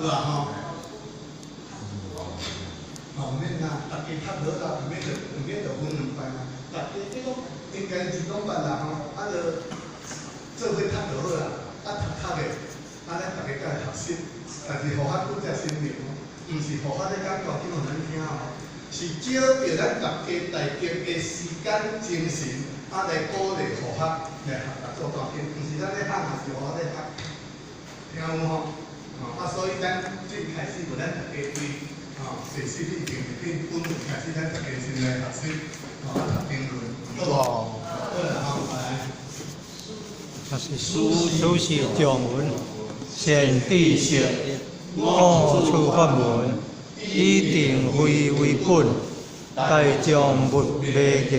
啊吼。吼，毋免啦，逐家讀好啦，毋免就分兩班啦。逐家這攏應該是攏捌啦吼，啊，就做伙讀就好啦，啊讀讀的，啊咱逐家來學習，但是佛法拄才聲明，毋是佛法咧講大經予咱聽吼，是借著咱逐家大家的時間精神，啊來鼓勵佛法來學習做大經，毋是咱咧學，也是佛法咧學，聽有無吼？吼，啊所以咱這開始，予咱逐家對吼第四品、定慧品本文開始，咱逐家先來學習，吼啊讀經論，好無？好啦吼，來。此是頌云，善知識，五處法門，以定慧為本，大眾勿迷言，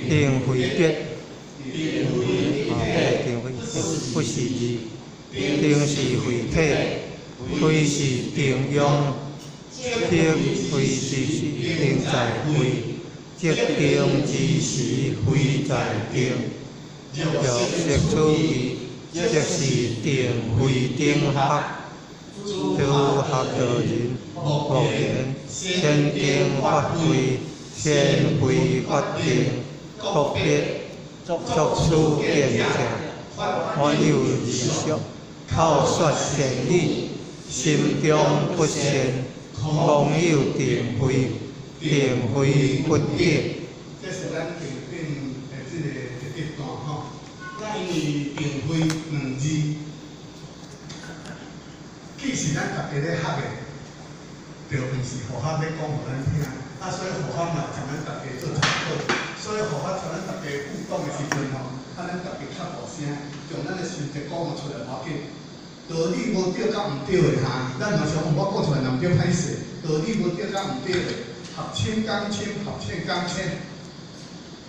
定慧別，啊，定慧不是字，定是慧體，慧是定用，即慧是定在慧，即定之時慧在定。若識此義，即是定慧頂學，此學道人，莫言先定發慧，先慧發定，各別作此見者，凡有二相，口說善語，心中不善，空有定慧，定慧不得。這是咱定品的這个第一段吼。那因為定慧兩字，其實咱逐家咧學的，就毋是佛法咧講予咱聽，啊，所以佛法嘛將咱逐家做參考。所以佛法將咱逐家互動的時陣吼，啊，咱逐家較大聲，將咱的心得講出來無要緊。道理無對佮毋對的哈，咱嘛想講我講出來若毋對歹勢。道理無對佮毋對的，學深講深，學淺講淺，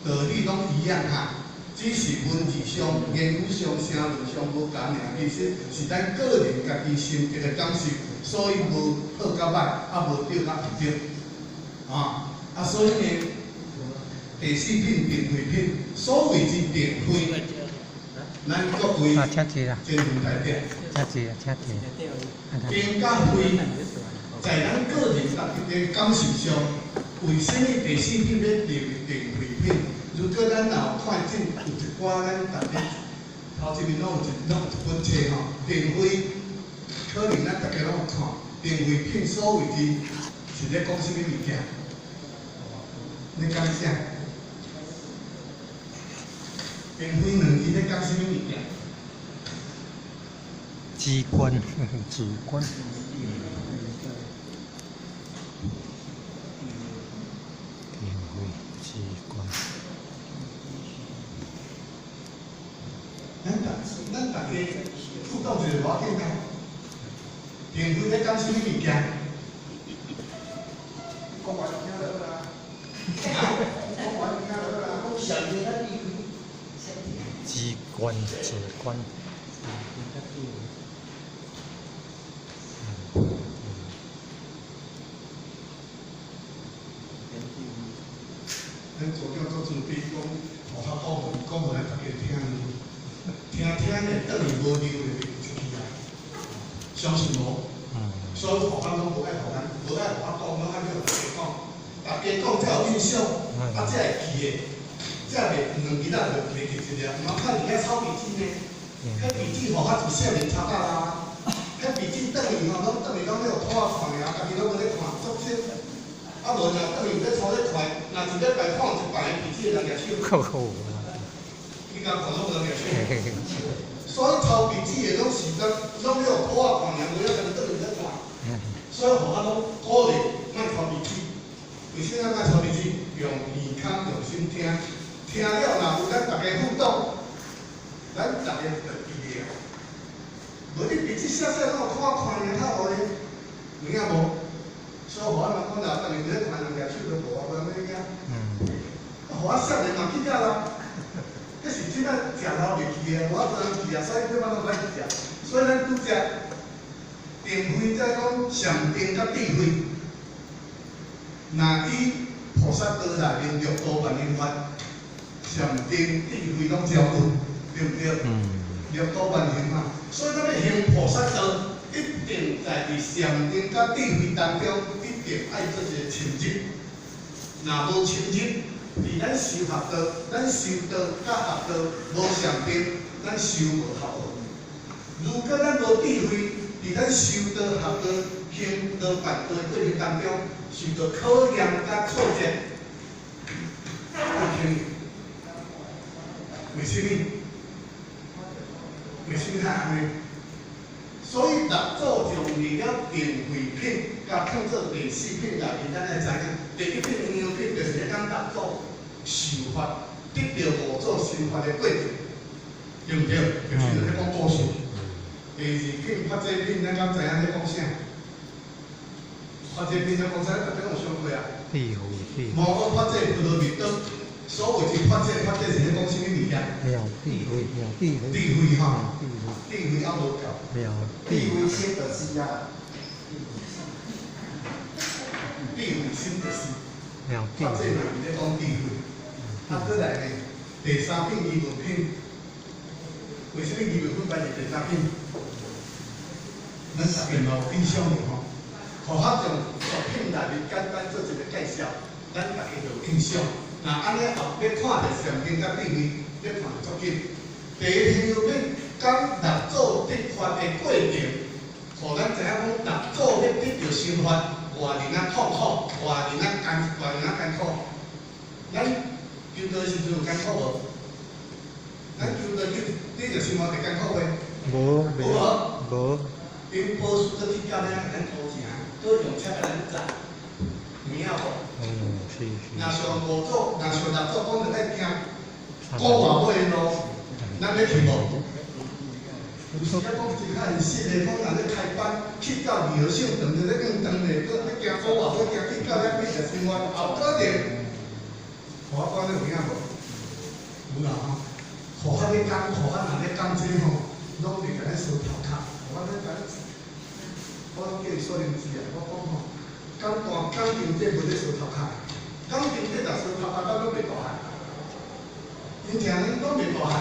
道理攏一樣哈。只是文字上、言語上、聲韻上無仝爾，其實是咱個人家己心得的感受，所以無好佮歹，啊無對佮毋對，啊啊所以呢，第四品定慧品，所謂之定慧，咱各位啊，請坐啦，真問大家，請坐啊，請坐。定佮慧，在咱個人家己的感受上，為啥物第四品欲定定慧品？如果咱若有看見有一寡咱逐日頭前面攏有一本冊吼，定慧，可能咱逐家攏有看。定慧品所謂之是咧講啥物物件？咧講啥？定慧兩字咧講啥物物件？止觀，止觀。定慧止觀。咱逐家互動一下無要緊啊。定慧咧講啥物物件？講話就聽就好啦。講話就聽就好啦。講上面較智慧。止觀，止觀。咱組長做慈悲講，佛法講予講予咱逐家聽，聽聽咧，轉去無溜就出去啊，相信無？所以佛法攏無愛予咱，無愛予我講，攏愛叫逐家講，逐家講才有印象，啊，才會記的，才袂兩日仔就袂記一個，毋通看佇遐抄筆記呢。彼筆記吼，較一少年抄甲啦，彼筆記轉去吼，攏轉去攏咧予拖仔看爾，家己攏無咧看，足少。啊無若轉去咧抄咧看，若一禮拜看一擺筆記的人舉手。你敢看攏無人舉手？所以抄筆記的攏是咱，攏咧予拖仔看爾，無遐家己轉去咧看。所以互我攏鼓勵莫抄筆記。為啥物莫抄筆記？用耳孔用心聽，聽了若有咱逐家互動，咱逐家就記得。無你筆記寫寫攏有看看爾較好咧，有影無？所以互我嘛講啦，逐日咧看人舉手都無啊，無人欲驚。啊，予我少年嘛記得啦。彼是這擺食老袂記的，無法度人記啊，所以這擺攏歹食。所以咱拄則定慧才講禪定佮智慧。若以菩薩道內面六度萬行法，禪定智慧攏照顧，對毋對？六度萬行嘛，所以咱欲行菩薩道，一定定在佇禪定佮智慧當中，一定愛做一個深入。若無深入，佇咱修學道，咱修道佮學道無禪定，咱修無效果。如果咱無智慧，佇咱修道學道行道辦道的過程當中，受到考驗佮挫折，會為啥物？為啥物較按呢？所以六祖將離了定慧品，共稱做第四品內面，咱愛知影，第一品嬰品就是咧講六祖受法，得著五祖心法的過程，對毋對？就是咧講故事。第二品法界品，咱敢知影咧講啥？法界品咧講啥？大家有想過啊？智慧智無講法界波羅蜜多，所謂之法界，法界是咧講啥物物件？妙智慧妙智慧智慧吼，智慧智慧猶無夠。妙智慧心就是啊，智慧心就是。妙智法界慧嘛是咧講智慧。啊，閣來呢，第三品疑問品，為啥物疑問品排佇第三品？咱大家嘛有印象無吼？予我將作品內面簡單做一個介紹，咱大家就有印象。若按呢後欲看著禪定佮智慧，欲看著足緊。第一品有品講六祖得法的過程，予咱知影講六祖欲得著心法，偌爾仔痛苦，偌爾仔艱，偌爾仔艱苦。咱求道的時陣有艱苦無？咱求道得得著心法會艱苦袂？無有無？無𪜶布施閣去到遐共咱塗城，閣用車共咱載，有影無？嗯，是是。若像五祖，若像六祖講著愛行古外尾的路，咱欲去無？有時仔講真較現實的，講若咧開班去到二號聖堂，就咧用當咧，閣咧行古外尾，行去到遐變著生活，後可能，我講你有影無？有啦吼，予我咧講，予我若咧講這吼，攏會共咱相頭殼，我咧共咱，我攏叫伊說明字啊，我講吼，講大講經這無咧相頭殼，講經這若相頭殼，咱攏袂大漢。𪜶聽恁攏袂大漢，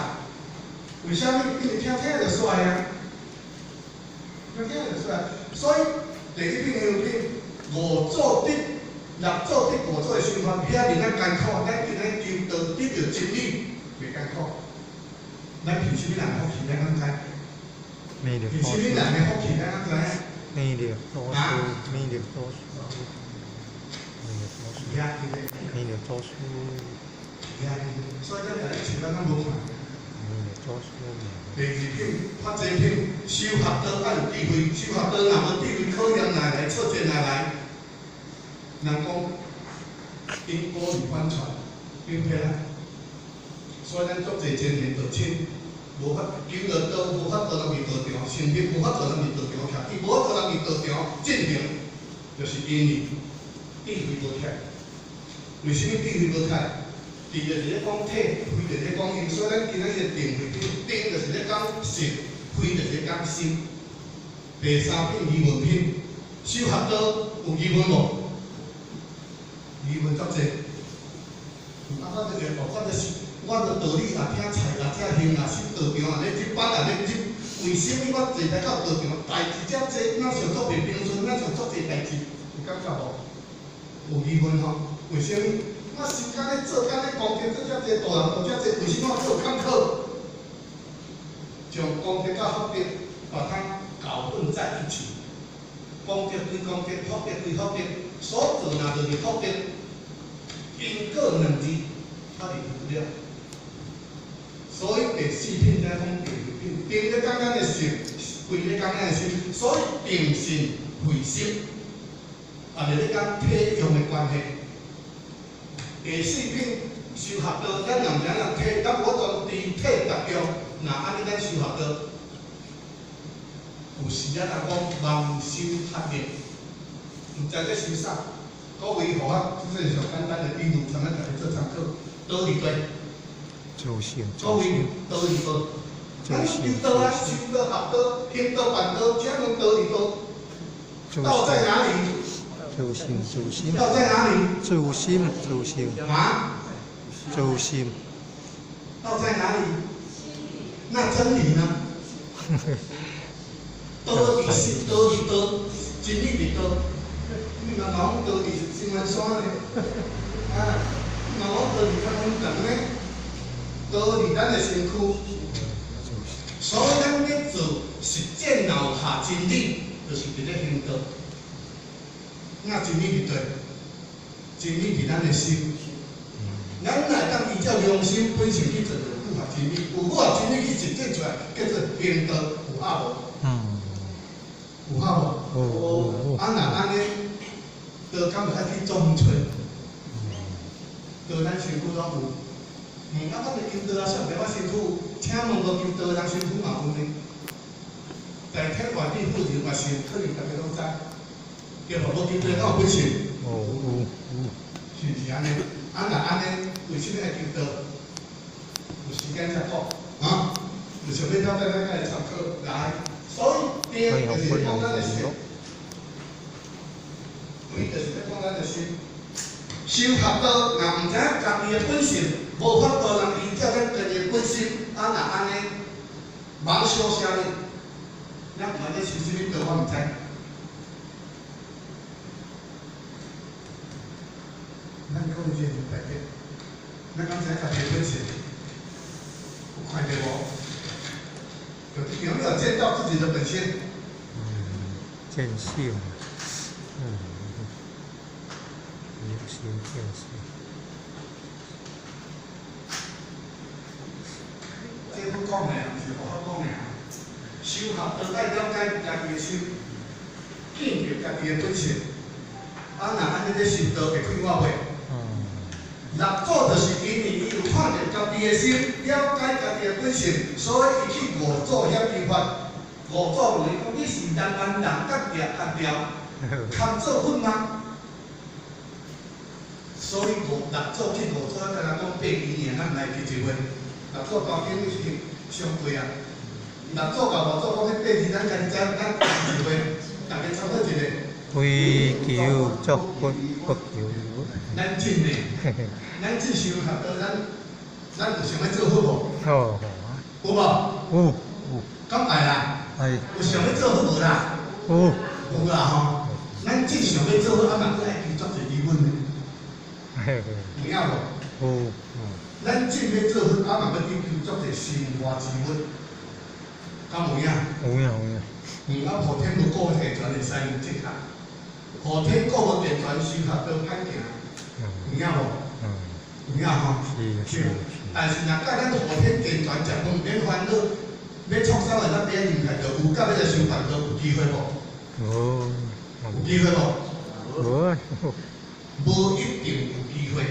為啥物？因為聽聽就煞啊，聽聽就煞。所以第一品有品，五祖得六祖得五祖的心法，遐爾仔艱苦，咱今仔求道得著真理，袂艱苦。咱憑啥物人福氣？咱敢知？憑啥物人的福氣？咱敢知影？魅力多數，魅力多數，魅力多數，魅力多數。所以咱來像咱敢無看。魅力多數。第二品法界品，修學道愛有智慧，修學道若無智慧，考驗若來，挫折若來，人講因果如反傳，對毋對啦？所以咱足濟真緣道親，無法求著道，無法度人佇道場，成佛無法度人佇道場徛，伊無法度人佇道場進行，就是因為智慧無起。為啥物智慧無起？智就是咧講體，慧就是咧講因，所以咱今仔日定慧品，定就是咧講識，慧就是咧講心。第三品疑問品，修學道有疑問無？疑問足濟。啊，我就是我就是我著道理也聽，菜也聽，行也修，道場也咧入，班也咧入，為啥物我坐來到道場，代誌遮濟，哪像足袂平順，哪像足濟代誌，有感覺無？有疑問吼？為啥物？我時間咧做，工咧功德做遮濟，度人度遮濟，為啥物我閣有坎坷？將功德佮福德把它搞混在一起。功德歸功德，福德歸福德，所做若就是福德，因果兩字脫離不了。所以第四品才講定慧品，定咧講咱的心，慧咧講咱的心，所以定心慧心，也是咧講體用的關係。第四品修學道，咱若毋知影體，咱無當知體達用，若按呢咱修學道，有時啊，人講盲修瞎練，毋知咧修啥。各位，予我這是上簡單的比喻，參咱大家做參考。道佇佗？自性。各位，道佇佗？咱修道啊，修道、學道、行道、辦道，請問道佇佗？道在哪裡？自性，自心。道在哪裡？自心，自性。啊？自心。道在哪裡？那真理呢？道伫心，道伫道，真理伫道。你嘛讲道伫新湾山呢？啊，你嘛讲道伫较远长呢？道伫咱的身躯。所以咱咧做实践，若有下真理，就是伫咧行道。那真理伫佗？真理伫咱的心。咱若会当依照良心本性去做，就符合真理。有符合真理去实践出来，叫做行道，有合无？有合无？有。啊，若按呢，道敢有爱去总揣？道咱身躯拢有。啊，我著求道啊，啥物我身躯有？请问无求道的人身躯嘛有呢？在天外地富人嘛是，可能大家拢知。对无？无求道敢有本性？有有有。是毋是按呢？啊，若按呢，为啥物爱求道？有时间才讲啊。有想欲了解，咱来参考来。所以，定就是讲咱的心，定就是咧讲咱的心。修学道，若毋知影家己的本性，无法度人依照咱家己的本性，啊，若按呢，妄想啥物？咱毋知咧修啥物道，我毋知。咱讲这个代志，咱敢知影家己的本性？有看著无？有没有见到自己的本性？见性，明心见性。这不讲的，毋是我讲的。修学道爱了解家己的心，见著家己的本性。啊，若按呢咧修道会快活袂？六祖就是因为伊有看著家己的心，了解家己的本性，所以伊去五祖遐求法。五祖问伊讲：你是南蛮人，甲定甲调，堪做佛吗？所以五六祖去五祖，敢若讲8年尔，咱来记一回。六祖大经已经上过啊。六祖共五祖讲，彼8年咱家己知，咱记一回，逐家参考一下。非求作佛，不求。咱真的，咱真修学道，咱有想欲做佛无？哦。有无？有有。敢爱啦？爱。有想欲做佛无啦？有。有啦吼。咱真想欲做佛，啊嘛阁爱求足济疑问呢。有影无？有。咱真欲做佛，啊嘛阁去求足济心外之物，敢有影？有影有影。啊，后天无顾健全会使用这项，后天顾无健全，修学道歹行，有影无？有影吼？是是。但是若甲咱后天健全，食饭免烦恼，欲创啥话，咱伫遐忍耐，就有，甲欲来修办道有机会无？无。有机会无？无。无一定有机会。予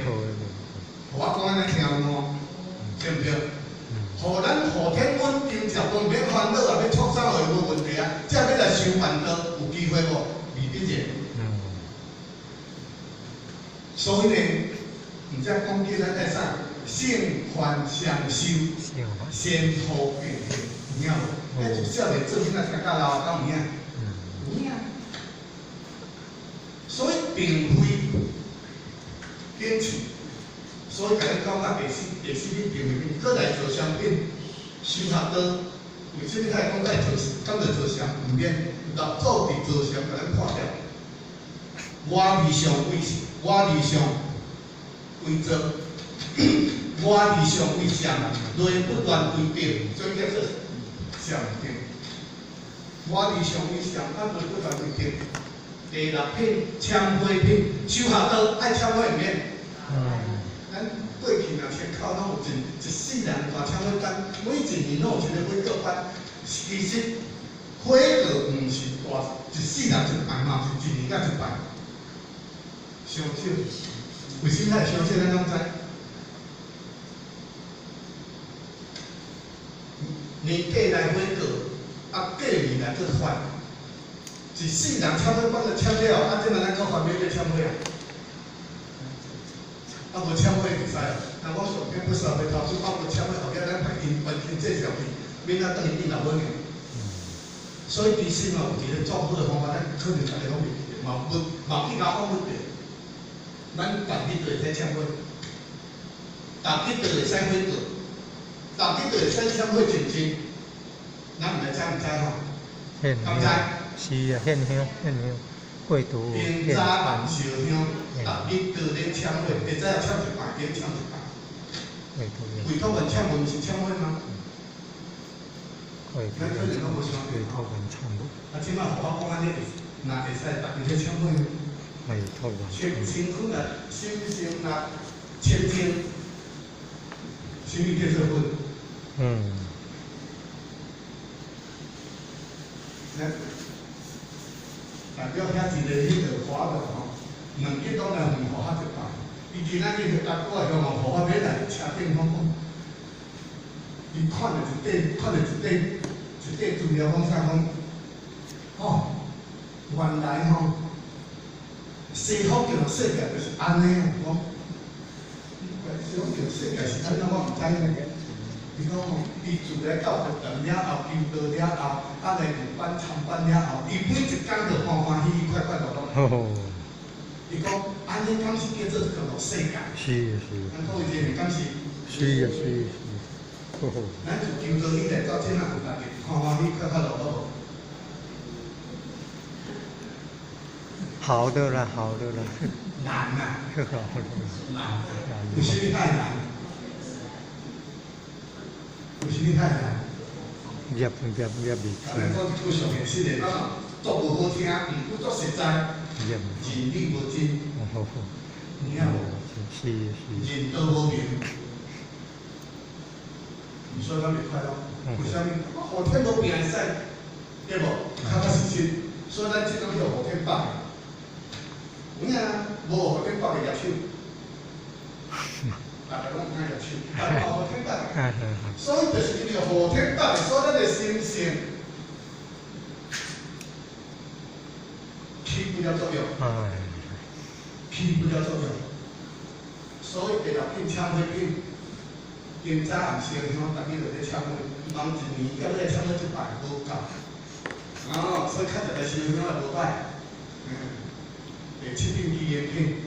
我讲按呢听有无？对毋对？予咱后天稳定，食饭免烦恼啊，欲创啥话无问题啊，才欲来修办道有机会无？未必然。所以呢，毋才讲起咱爱啥？圣凡双修，先后并行，有影无？彼少年做囡仔听甲老，敢有影？有影。所以并非坚持。所以共咱讲啊，第四品定慧品，阁来做商品，修学道，为啥物会讲爱做？敢著做禅？毋免，六祖伫做禅，共咱破掉。我离相为，我离相为做，我离相为禅，内不断为定，所以叫做禅定。我离相为禅，啊内不断为定。第六品忏悔品，修学道爱忏悔毋免。咱过去若参考，拢有一世人大忏悔班，每一年拢有一个悔过班。其实悔过毋是大一世人一摆嘛，是一年才一摆。伤少，为啥会伤少？咱敢知？年底来悔过，啊过年来阁犯。一世人忏悔班就忏了，啊，这摆咱阁犯欲阁忏悔啊？啊，无忏悔袂使啊！那我上天不杀袂头拄，啊无忏悔，后壁咱排因完全介绍去，免啊转去见老母娘。所以其实嘛，有一个做好的方法，咱可能大家拢袂记得，嘛无嘛去共访问著。咱逐日都会使忏悔，逐日都会使悔过，逐日都会使忏悔清净。咱毋知知毋知吼？獻敢知？香，是啊，獻香獻香，過度明獻早暗飯，燒香，逐日都咧懺悔，會使懺一擺，加懺一擺。過度委託人懺悔，毋是懺悔嗎？過度咱可能攏無想委託人懺悔，啊，這擺佛法講按呢，若會使逐日咧懺悔，委託人身懺身軀若心性若清淨，啥物叫做佛？咱代表遐一个彼个花的吼，2日拢來向佛法一擺。伊今仔日去搭過來向佛法欲來車頂講講，伊看著一塊，看著一塊，一塊資料講啥講？吼，原來吼，西方極樂世界就是按呢，講，西方極樂世界是按怎，我毋知呢。伊講吼，伊自來到佛壇了後，求道了後，啊來入班參班了後，伊每一工就歡歡喜喜、快快樂樂。伊講，按呢敢是叫做極樂世界？是是。咱各位這個敢是？是啊是是。咱自求道以來到這馬有逐日歡歡喜快快樂樂無？好的啦，好的啦。難啊！好的。難。有啥物太難？有啥物太難？業業業未咱講一句上現實的，足無好聽，毋過足實在。業。人理無真。有影無？是是。人道無明，所以咱袂快樂。為啥物？我後天無變會使，對無？確確實實，所以咱這種叫後天縛的。有影啊？無後天縛的業手，逐个攏毋敢業手，但後天縛的。所以就是因為後天縛的，所以咱的心性起不了作用，起不了作用。所以第六品懺悔品，今早暗燒香，逐日就咧懺悔，人一年到尾懺悔一擺無夠。哦，所以較濟來燒香也無歹。第七品機緣品，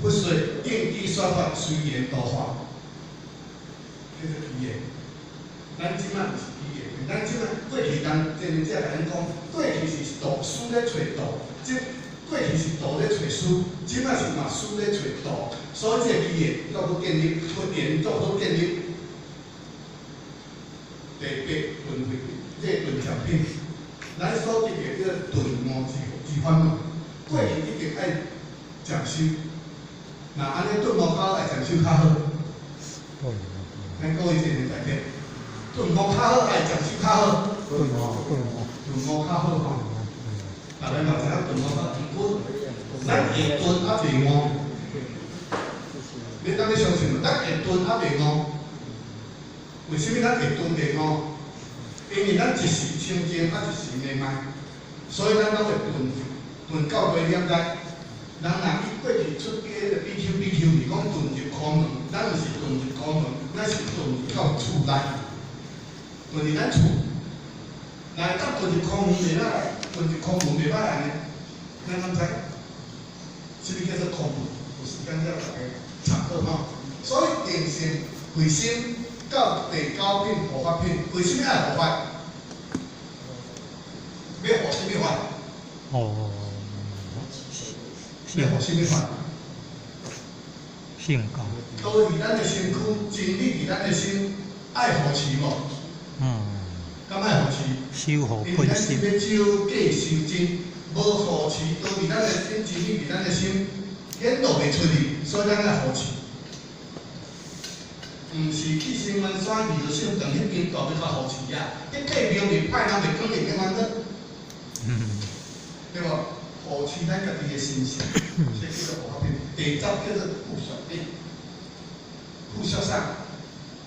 佛說應機說法，隨緣度化，叫做機緣。咱這擺毋是機緣，咱這擺過去當前面才共咱講，過去是道師咧揣道，這過去是道咧揣師，這擺是嘛師咧揣道，所以這個機緣足好建立，佛緣足好建立。第八輪迴品，這個頓漸品，咱所得的這個頓悟之法門，過去一定愛漸修，若按呢頓悟較好，愛漸修較好。咱各位這個大家，頓悟較好，愛漸修較好。頓悟，頓悟，頓悟較好吼。逐个嘛知影頓悟較好，毋過咱會頓猶未悟。你當你相信無？咱會頓猶未悟。為啥物咱會頓未悟？因為咱一時清淨，啊一時迷茫，所以咱攏會頓頓到底點解？人若以過去出家的比丘比丘尼講頓入空門，咱毋是頓入空門，咱是頓入到厝內，頓入咱厝。來到頓入空門袂歹，頓入空門袂歹按呢，咱敢知？啥物叫做空門？有時間才逐家查好吼。所以定性慧心到第九品護法品，為啥物愛護法？欲護啥物法？哦。欲護啥物法？性高。道佇咱的身軀，真理佇咱的心，愛護持無？敢愛護持？修護因為咱本心。是欲招假修真，無護持，道佇咱的心，真理佇咱的心，顯露袂出去，所以咱愛護持。毋是去新聞山廟聖堂彼間大廟較護持啊，彼個廟裡派人袂講會變安怎？對無？護持咱家己的心性，這叫做護法品。第十叫做附屬品，附屬啥？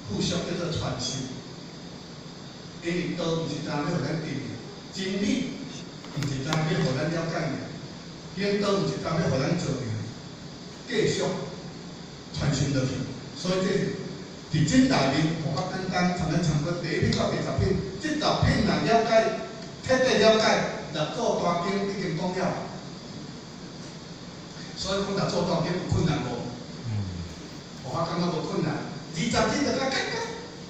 附屬叫做傳授。因為道毋是單欲予咱知，真理毋是單欲予咱了解爾，顯道毋是單欲予咱做爾，繼續傳承落去。所以這是佇真內面，無較簡單，參咱參過第一品到第十品，這十品若了解，徹底了解，六祖壇經已經講了。所以講六祖壇經有困難無？我感覺無困難，20品就較簡單，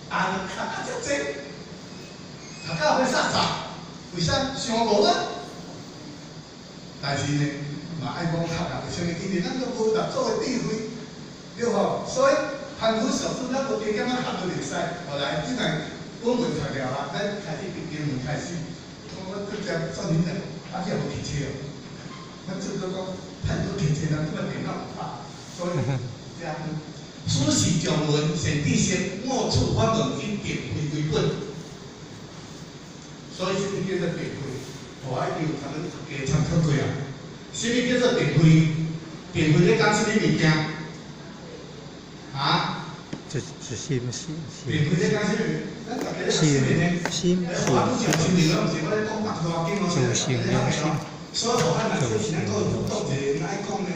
啊，讀較遮濟，讀到欲殺雜。為啥？想無啊？但是呢，嘛愛講較啊，為啥物？因為咱都無六祖的智慧，對無？所以凡夫俗子，咱無加減仔學都會使。後來，這擺本文讀了啊，咱開始讀經文開始。我拄則算恁咧，啊，這也無提車哦。咱最多講太多提車，人這擺電腦有拍，所以這樣。此是頌云善知識，五處法門以定慧為本。所以，啥物叫做定慧？我一定有通咱加參考過啊。啥物叫做定慧？定慧咧講啥物物件？啊？就是心心。定慧咧講啥物？咱大家咧學心呢？心心。我拄講心靈，毋是我咧講大經哦。自性良心。所以，予咱來說是咱各位當一個愛講呢。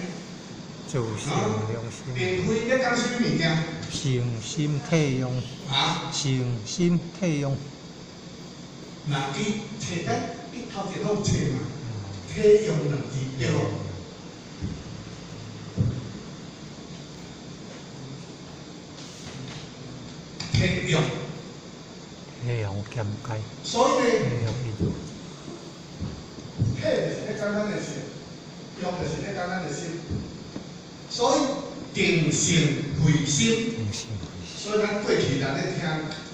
自性良心。定慧咧講啥物物件？誠心體用。啊？誠心體用。若伊揣咱，伊頭前攏有揣嘛？體用兩字對無？體用。體用兼解。所以呢，體就是咧講咱的心，用就是咧講咱的心。所以定性慧心。定性慧心。所以咱過去人咧聽，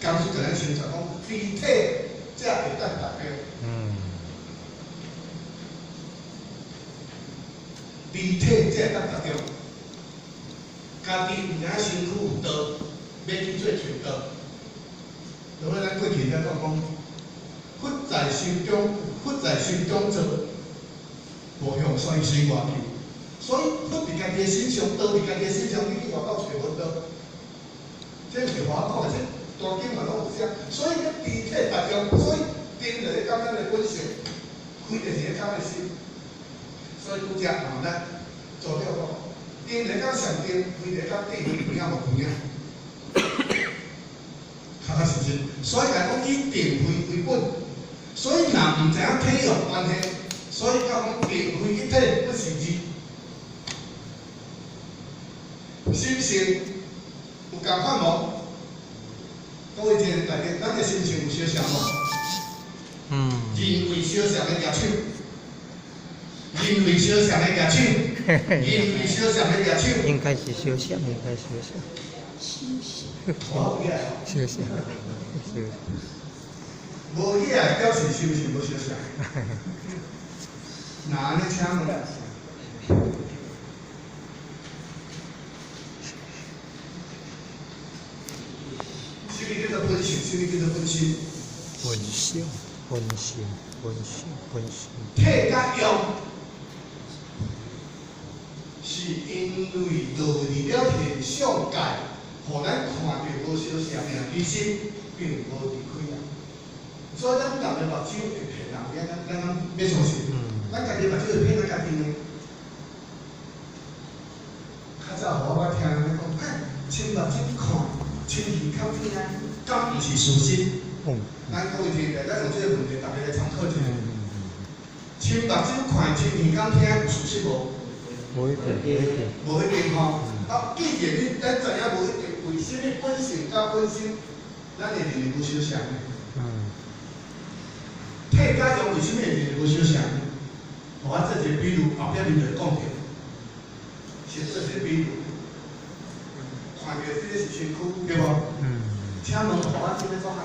講師共咱宣傳講，離體才會當達標。離體才會當達標。家己毋知影身軀有道，欲去做揣道。就好咱過去咧講講，佛在心中，佛在心中做，無向所以隨外求。所以佛佇家己的身上，道佇家己的身上，你去外口揣無道。這是我講的，這大經嘛攏有寫。所以咧，離體達用，所以定就咧講咱的本性，慧就是咧講咱的心。所以拄則吼，咱做了講，定就講上定，慧就講智慧，有影無有影？確確實實，所以來講以定慧為本。所以若毋知影體用關係，所以才講定慧一體不是二。心性有仝款無？各位親大家，咱的心性有相像無？認為相像的舉手，認為相像的舉手，認為相像的舉手。應該是相像，應該相像。相像，相。無起來表示心性無相像。那按呢請問？啥物叫做本性？啥物叫做本心？本性，本性，本性，本性。體佮用，是因為落入了現象界，予咱看著無相像爾，其實並無離開啊。所以咱人的目睭會騙人，咱敢欲相信？咱家己目睭會騙咱家己呢？較早予我聽人咧講，親目睭看，親耳較聽，敢毋是事實？咱各位聽者，咱用這個問題，大家來參考一下。親目睭看，親耳敢聽，有事實無？無一定，無一定。無一定吼。啊，既然你咱知影無一定，為啥物本性佮本心，咱會認為無相像呢？體佮用為啥物會認為無相像呢？予我做一個比喻，後壁面就會講著。先做一個比喻，看著這個是身軀，對無？請問，予我這個創啥？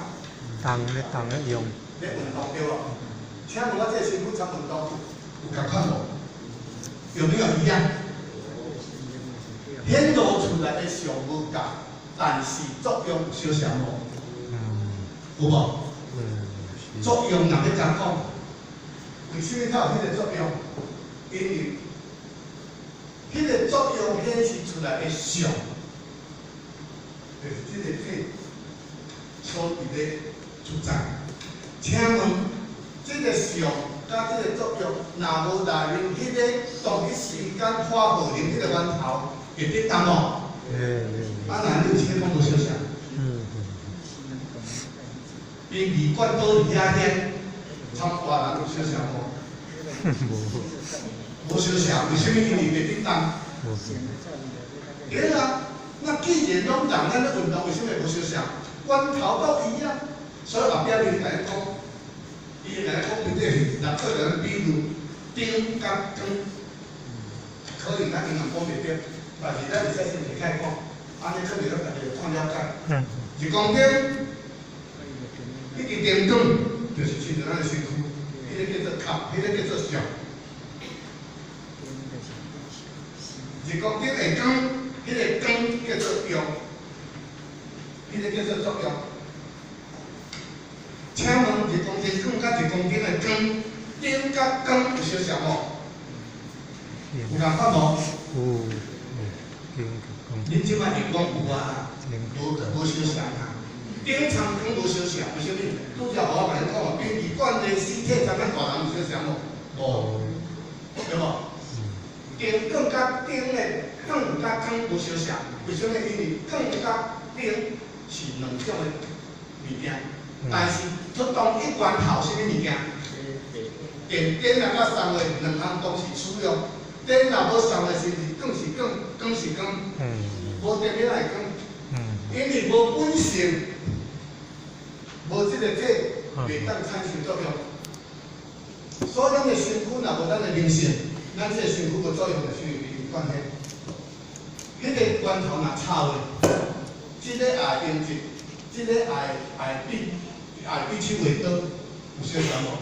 動咧動咧用。咧運動對無？請問我這個身軀參運動有仝款無？有沒有一樣？顯露出來的相無仝，但是作用有相像無？有無？作用若欲仝講，為啥物它有彼個作用？因為彼個作用顯示出來的相，就是這個體所佇咧主宰。請問，這個相佮這個作用，若無內面彼個同一時間化荷爾蒙彼個源頭，會得動無？啊，那你有啥講無相像？殯儀館倒佇遐顯，參大人有相像無？無相像，為啥物因為袂振動？對啊，那既然攏人咱咧運動，為啥物無相像？源頭都一樣，所以後壁面共你講，伊來講，對是六個人比如頂佮光，可能咱英文講袂著，但是咱會使先提開講，按呢可能咱大家就看了解。日光燈，彼個電光就是親像咱的身軀，彼个叫做壳，彼个叫做相。日光燈的光，彼个光叫做用，彼个叫做作用。請問日光燈光佮日光燈的光，頂佮光有相像無？有仝款無？有，頂光。恁這擺會講有啊，無相像啊。頂層光無相像，為啥物？拄才我共你講，殯儀館的屍體，知影大人有相像無？無，對無？頂光佮頂的光佮光無相像，為啥物？因為光佮頂是兩種的物件。但是，出動一源頭啥物物件？電電若佮送的兩項同時使用，電若無送的時，是光是光，光是光，無電你哪會光？因為無本性，無這個體，袂當產生作用。所以咱的身軀若無咱的靈性，咱這個身軀無作用，就是因為關係。彼個源頭若臭的，這個也會凝結，這個也會比。也比手袂倒，有相像無？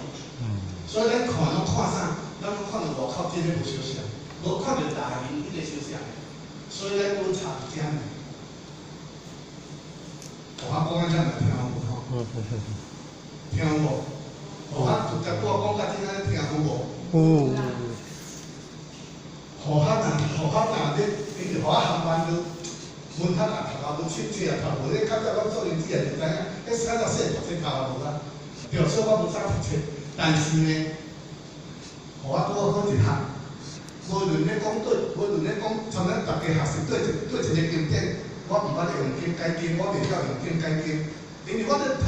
所以咱看攏看啥？咱攏看著外口這個無相像，無看著內面彼個相像。所以咱閣差佇遮呢。我講到遮，聽有無吼？聽有無？我直接我講到這，聽有無？有。予較若，予較若咧，因為予較含班都。文學也讀啊無，冊冊也讀無，咧較早阮做英子也就知影，彼較早細讀冊讀啊無啊。對，所以我無早讀冊，但是呢，予我拄好一項，無論咧講對，無論咧講，像咱逐家學習對一個經典，我毋捌咧用經解經，我袂曉用經解經，因為我咧讀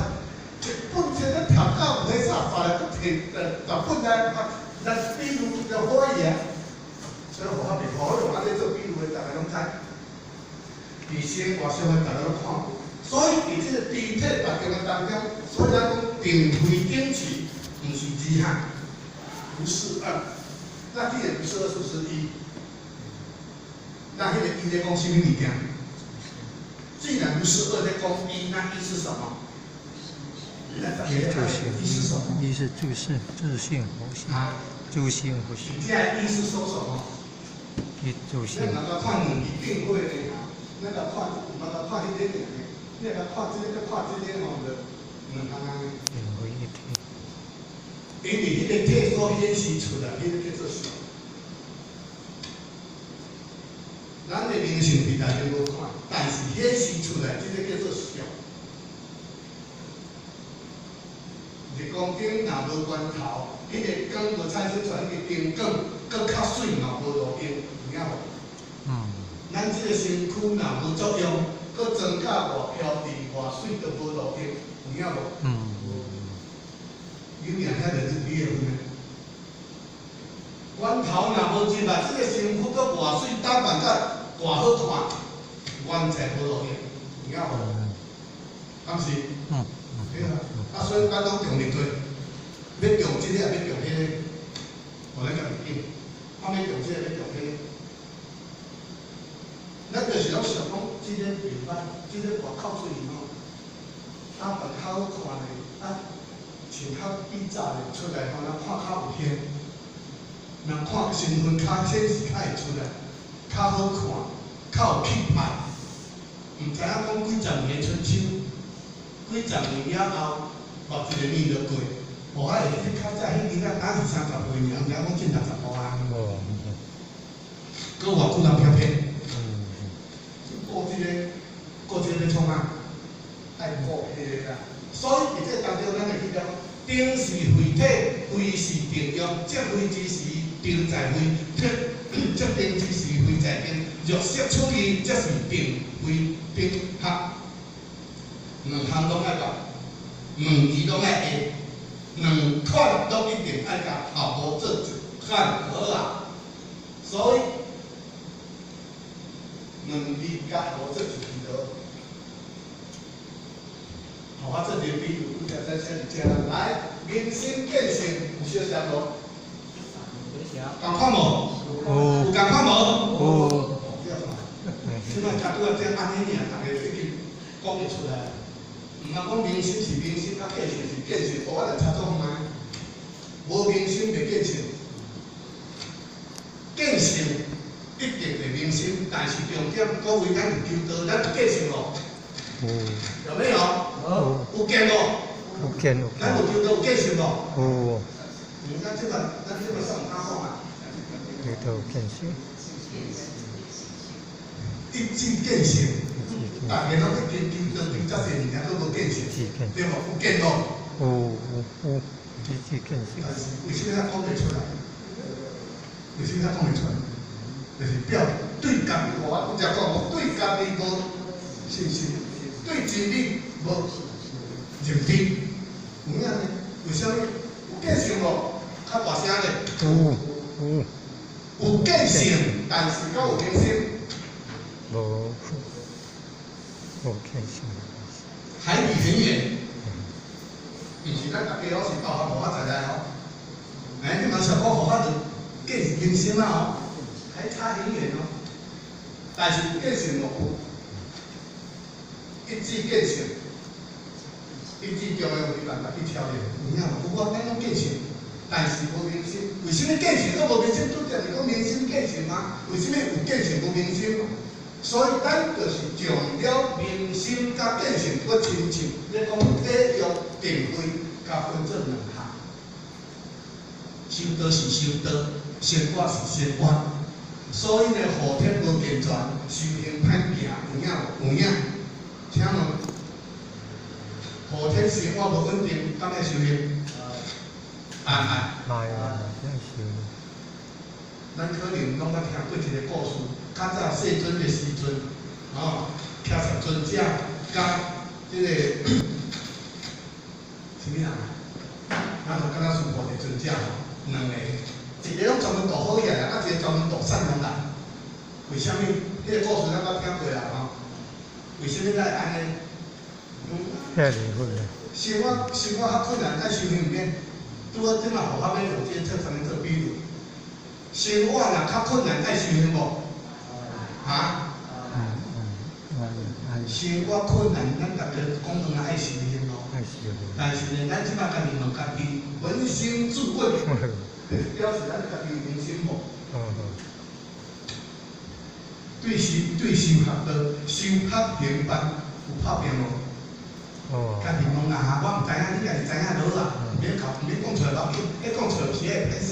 一本冊咧讀到尾煞，再來閣提十本來來比如就可以啊。所以予我袂好用按呢做比喻的，逐家攏知。佇生活上的，逐家攏看過，所以佇這個肢體特徵的當中，所以咱講定非等齊，毋是二項，不是二。那既然不是二，是不是一？那彼個一咧講啥物物件？既然不是二，咧講一，那一是什麼？一是什麼？一是自性，自性佛性。啊？自性佛性。你這一是說什麼？一自性。咱若看兩字變化呢？咱若看，毋捌看彼个爾呢，你若看這個，佮看這個吼，就兩項按呢。兩為一體。因為彼個體所顯示出來，彼個叫做相。咱的靈性佇內面無看，但是顯示出來，這個叫做相。日光燈若無源頭，彼個光無產生出來，彼個燈光閣較媠嘛無路用，有影無？咱這個身軀若無作用，閣裝甲偌飄逸、偌媠都無路用，有影無？你名遐就你的份呢。源頭若無進來，這個身軀閣偌媠，打扮甲偌好看，完全無路用，有影無？敢是？對啊。啊，所以咱攏用力做，欲用這個，抑欲用彼个，予咱家己揀。啊，欲用這個，欲用彼个。咱就是攏想講，這個袂歹，這個外口水吼，打扮較好看咧，啊，穿較比早咧出來吼，人看較有型，人看身份較顯示較會出來，較好看，較有氣派。毋知影講幾十年的春秋，幾十年了後，目一个年就過。我還會記較早彼囡仔，敢是30歲爾，毋知影講進60箍啊。閣偌久人飄飄。顧這個，顧這個欲創啥？愛顧彼個啦。所以佇這當中，咱會記得，定是非體，非是定用，則非之時，定在非；則定之時，非在定。若識處理，則是定非定合。兩項攏愛捌，兩字攏愛會，兩款攏一定愛共效無做一款好啊。所以兩字佮無做一字就好。予我做一个比喻，拄才咱写伫遮啦。來，明心見性有相像無？仝款無？有。有仝款無？有。這擺較拄仔這按呢爾，逐家已經講會出來。毋通講明心是明心，啊見性是見性，我來查做覓。無明心袂見性，見性一定會明心，但是重點，各位咱有求道，咱有見性無？有。有沒有？有。有見無？有見有。咱有求道有見性無？有。咱這擺算有敢講啊？求道見性。一知見性，逐家攏去求求道求遮濟年，閣無見性，對無？有見無？有有有，一知見性。但是為啥物咱講袂出來？為啥物咱講袂出來？就是表對家己，我拄才講，我對家己無信心，對真理無認知。有影呢？為啥物有見性無？較大聲咧。有有。有見性，但是閣有明心。無，無見性。海底很遠，毋是咱逐家攏是道行無法在內吼。哎，你嘛小可佛法就見明心啊吼，還差很遠哦。但是有見性無？一知見性，一知中的有辦法去超越，有影無？有啊，咱攏見性，但是無明心。為啥物見性閣無明心？拄才是講明心見性嗎？為啥物有見性無明心？所以咱就是將了明心佮見性，閣親像咧講體用定慧，共分做兩項。修道是修道，生活是生活。所以呢，後天無健全，修行歹行，有影無？有影。請問，後天生活無穩定，敢會修行？愛毋愛？愛啊，愛修。咱可能攏捌聽過一個故事，較早世尊的時陣，吼，迦葉尊者佮這個啥物人啊？咱就敢若須菩提尊者吼，兩個，一個攏專門度好野人，啊一個專門度善良人。為啥物？彼個故事咱捌聽過啦吼。為啥物咱會按呢？遐爾好啊！生活較困難，愛修行毋免。拄好這馬佛法欲用這個做啥物做比喻？生活若較困難，愛修行無？哈？生活困難，咱逐家講講愛修行咯。愛修行。但是呢，咱這馬家己問家己，捫心自問，就是表示咱家己明心無？對修對修學道、修學行班有拍拚無？哦。家己問啊，我毋知影，你家己知影就好啊，毋免講，毋免講出來無要緊，彼講出來是彼個歹勢，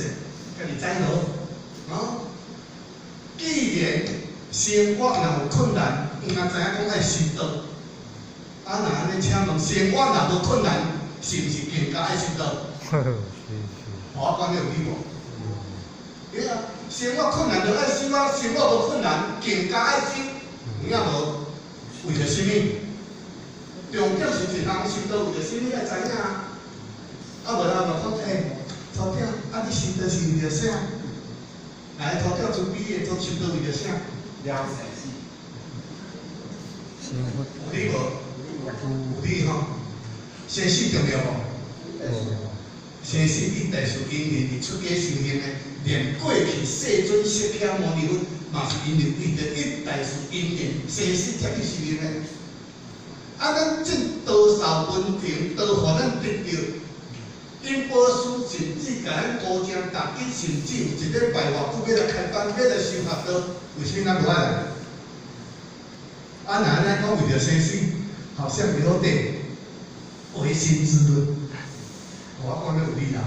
家己知就好。哦，既然生活若有困難，毋若知影講愛修道，啊若按呢，請問生活若無困難，是毋是更加愛修道？是是。我講你有理無？對啊，生活困難就愛修啊，生活無困難更加愛修，有影無？為著啥物？重點是一人修道為著啥物愛知影啊？啊無人就講欸，頭頂啊你修道是為著啥？來，頭頂慈悲的做修道為著啥？了生死。有理無？有理吼。生死重要無？生死一大事因緣，佇出家修行的，連過去世尊釋迦牟尼佛嘛是因為為著一大事因緣生死才去修行的。啊，咱這多少恩情，都予咱得著。因布施，甚至共咱孤正逐日，甚至有一禮拜偌久欲來開班，欲來修學道，為啥物咱無愛來？啊，若按呢講為著生死，好像有點違心之論。我講得有理啦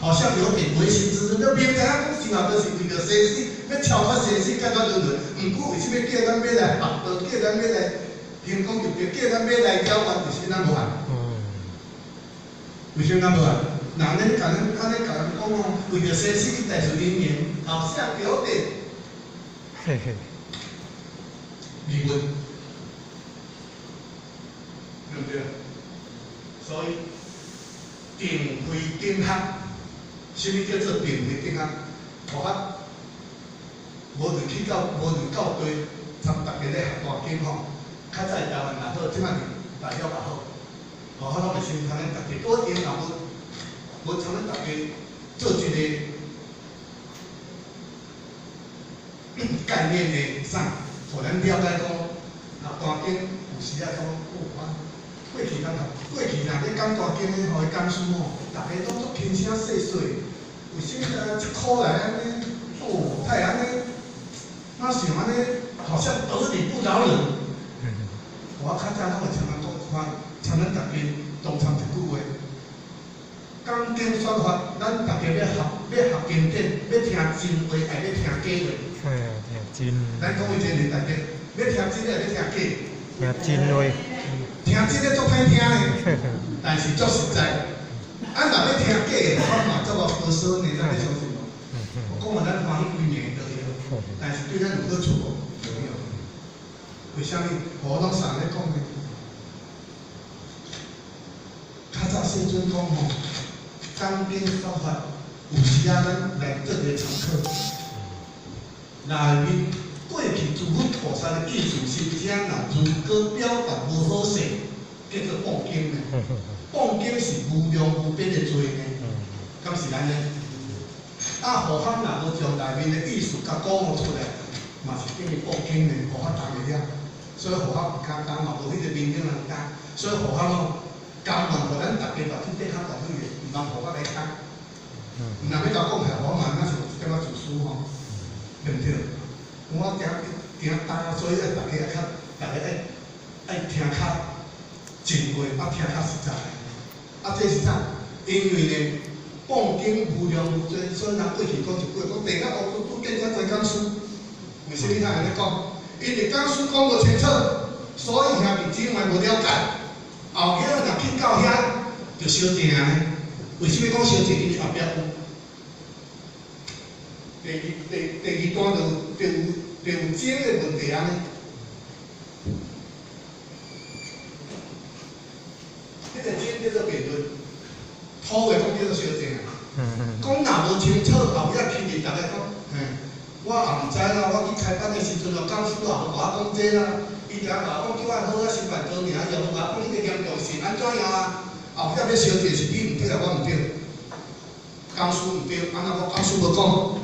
吼，好像有點違心之論。你明知影講修學道是為著生死，欲超脫生死，解脫輪迴。毋過為啥物叫咱欲來學道，叫咱欲來行功立德，叫咱欲來了願，為啥物咱無愛？為啥物咱無愛？若按呢共咱按呢共人講哦，為著生死一大事因緣，好像有點疑問，對毋對？所以定慧定學，啥物叫做定慧定學？我較無論去到無論到佗，參逐家咧學大經吼，較早台灣也好，這擺佇大陸也好，佛法攏會先參咱大家，我因若無參咱大家做一個概念的啥，予咱了解講，學大經有時啊講，哦啊，過去咱學過去若咧講大經的吼，講師吼，逐家攏足輕聲細細，為啥物啊？這苦來按呢？哦，太按呢？哪像按呢？好像得理不饒人。我較早攏會參咱講看，參咱大家同參一句話。講經說法，咱大家欲學經典，欲聽真話，抑欲聽假話？嘿，聽真。咱講為真理大家，欲聽真的，抑欲聽假？聽真話。聽真的足歹聽的，但是足實在。啊，若欲聽假的，我嘛足無高深的，咱欲相信無？我講完咱歡喜規暝就對，但是對咱有好處無？沒有。為啥物？我攏啥咧講呢？較早世尊講吼，講經說法，有時啊，咱來做一個參考。內面過去諸佛菩薩的意思是啥？若如果表達無好勢，叫做謗經呢。謗經是無量無邊的罪呢，敢是按呢？啊，佛法若無將內面的意思共講出來，嘛是等於謗經呢，佛法擔袂了。所以佛法毋敢擔嘛，無彼個面子通擔。所以佛法攏甘願予咱逐家目睭擘較大許的，毋通佛法來擔。毋若欲共講起來，我嘛若是有一點仔自私吼，對毋對？我驚驚擔，所以愛逐家愛較，逐家愛聽較真話，啊聽較實在。啊，這是啥？因為呢，謗經無量無邊，所以人過去講一句話，講地較烏嘟嘟，見較濟講師。為啥物他按呢講？因為講師講無清楚，所以兄弟姊妹無了解。後仔若去到遐，就相爭呢。為啥物講相爭？因為後壁有第二段就有爭的問題按呢。彼個爭叫做辯論，土話講叫做相爭啊。講若無清楚，後壁聽見逐家講，嘿，我也毋知啦。我去開班的時陣哦，講師也無共我講這啦。伊定共我講叫我好啊，心辦道爾，又無共我講彼個嚴重性按怎樣啊？後壁欲相爭是你毋對啊，我毋對。講師毋對，按怎講講師無講？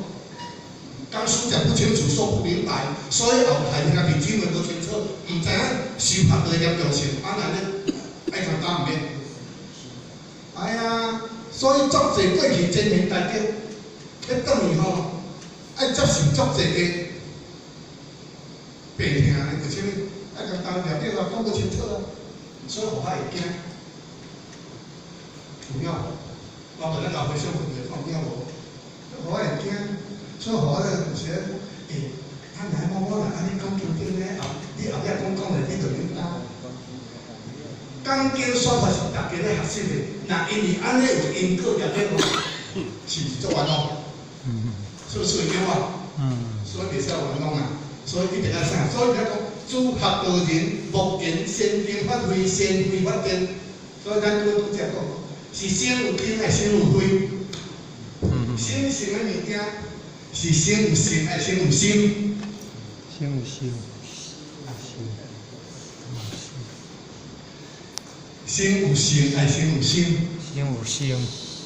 講師講不清楚，說不明白，所以後排兄弟姊妹無清楚，毋知影修學的嚴重性，按怎咧愛共擔毋免？哎呀，所以足濟過去真賢大德，欲轉去吼，愛接受足濟个病痛呢，為啥物？愛共擔了對啦，講無清楚啊，所以予較會驚。有影無？我問咱老和尚問者，看有影無？予我會驚，所以予我有時欸，啊，若我若按呢講經典咧，後你後壁講講咧，你就免擔。講經說法是逐家咧學習的，若因為按呢有因果業力，是毋是足冤枉？是不是會冤枉？所以袂使冤枉啊！所以一定愛啥？所以才講，諸學道人，莫言先定發慧，先慧發定。所以咱拄拄才講，是先有定，抑先有慧？心性的物件是先有性，抑先有心？先有心。先有性，抑先有心？先有心。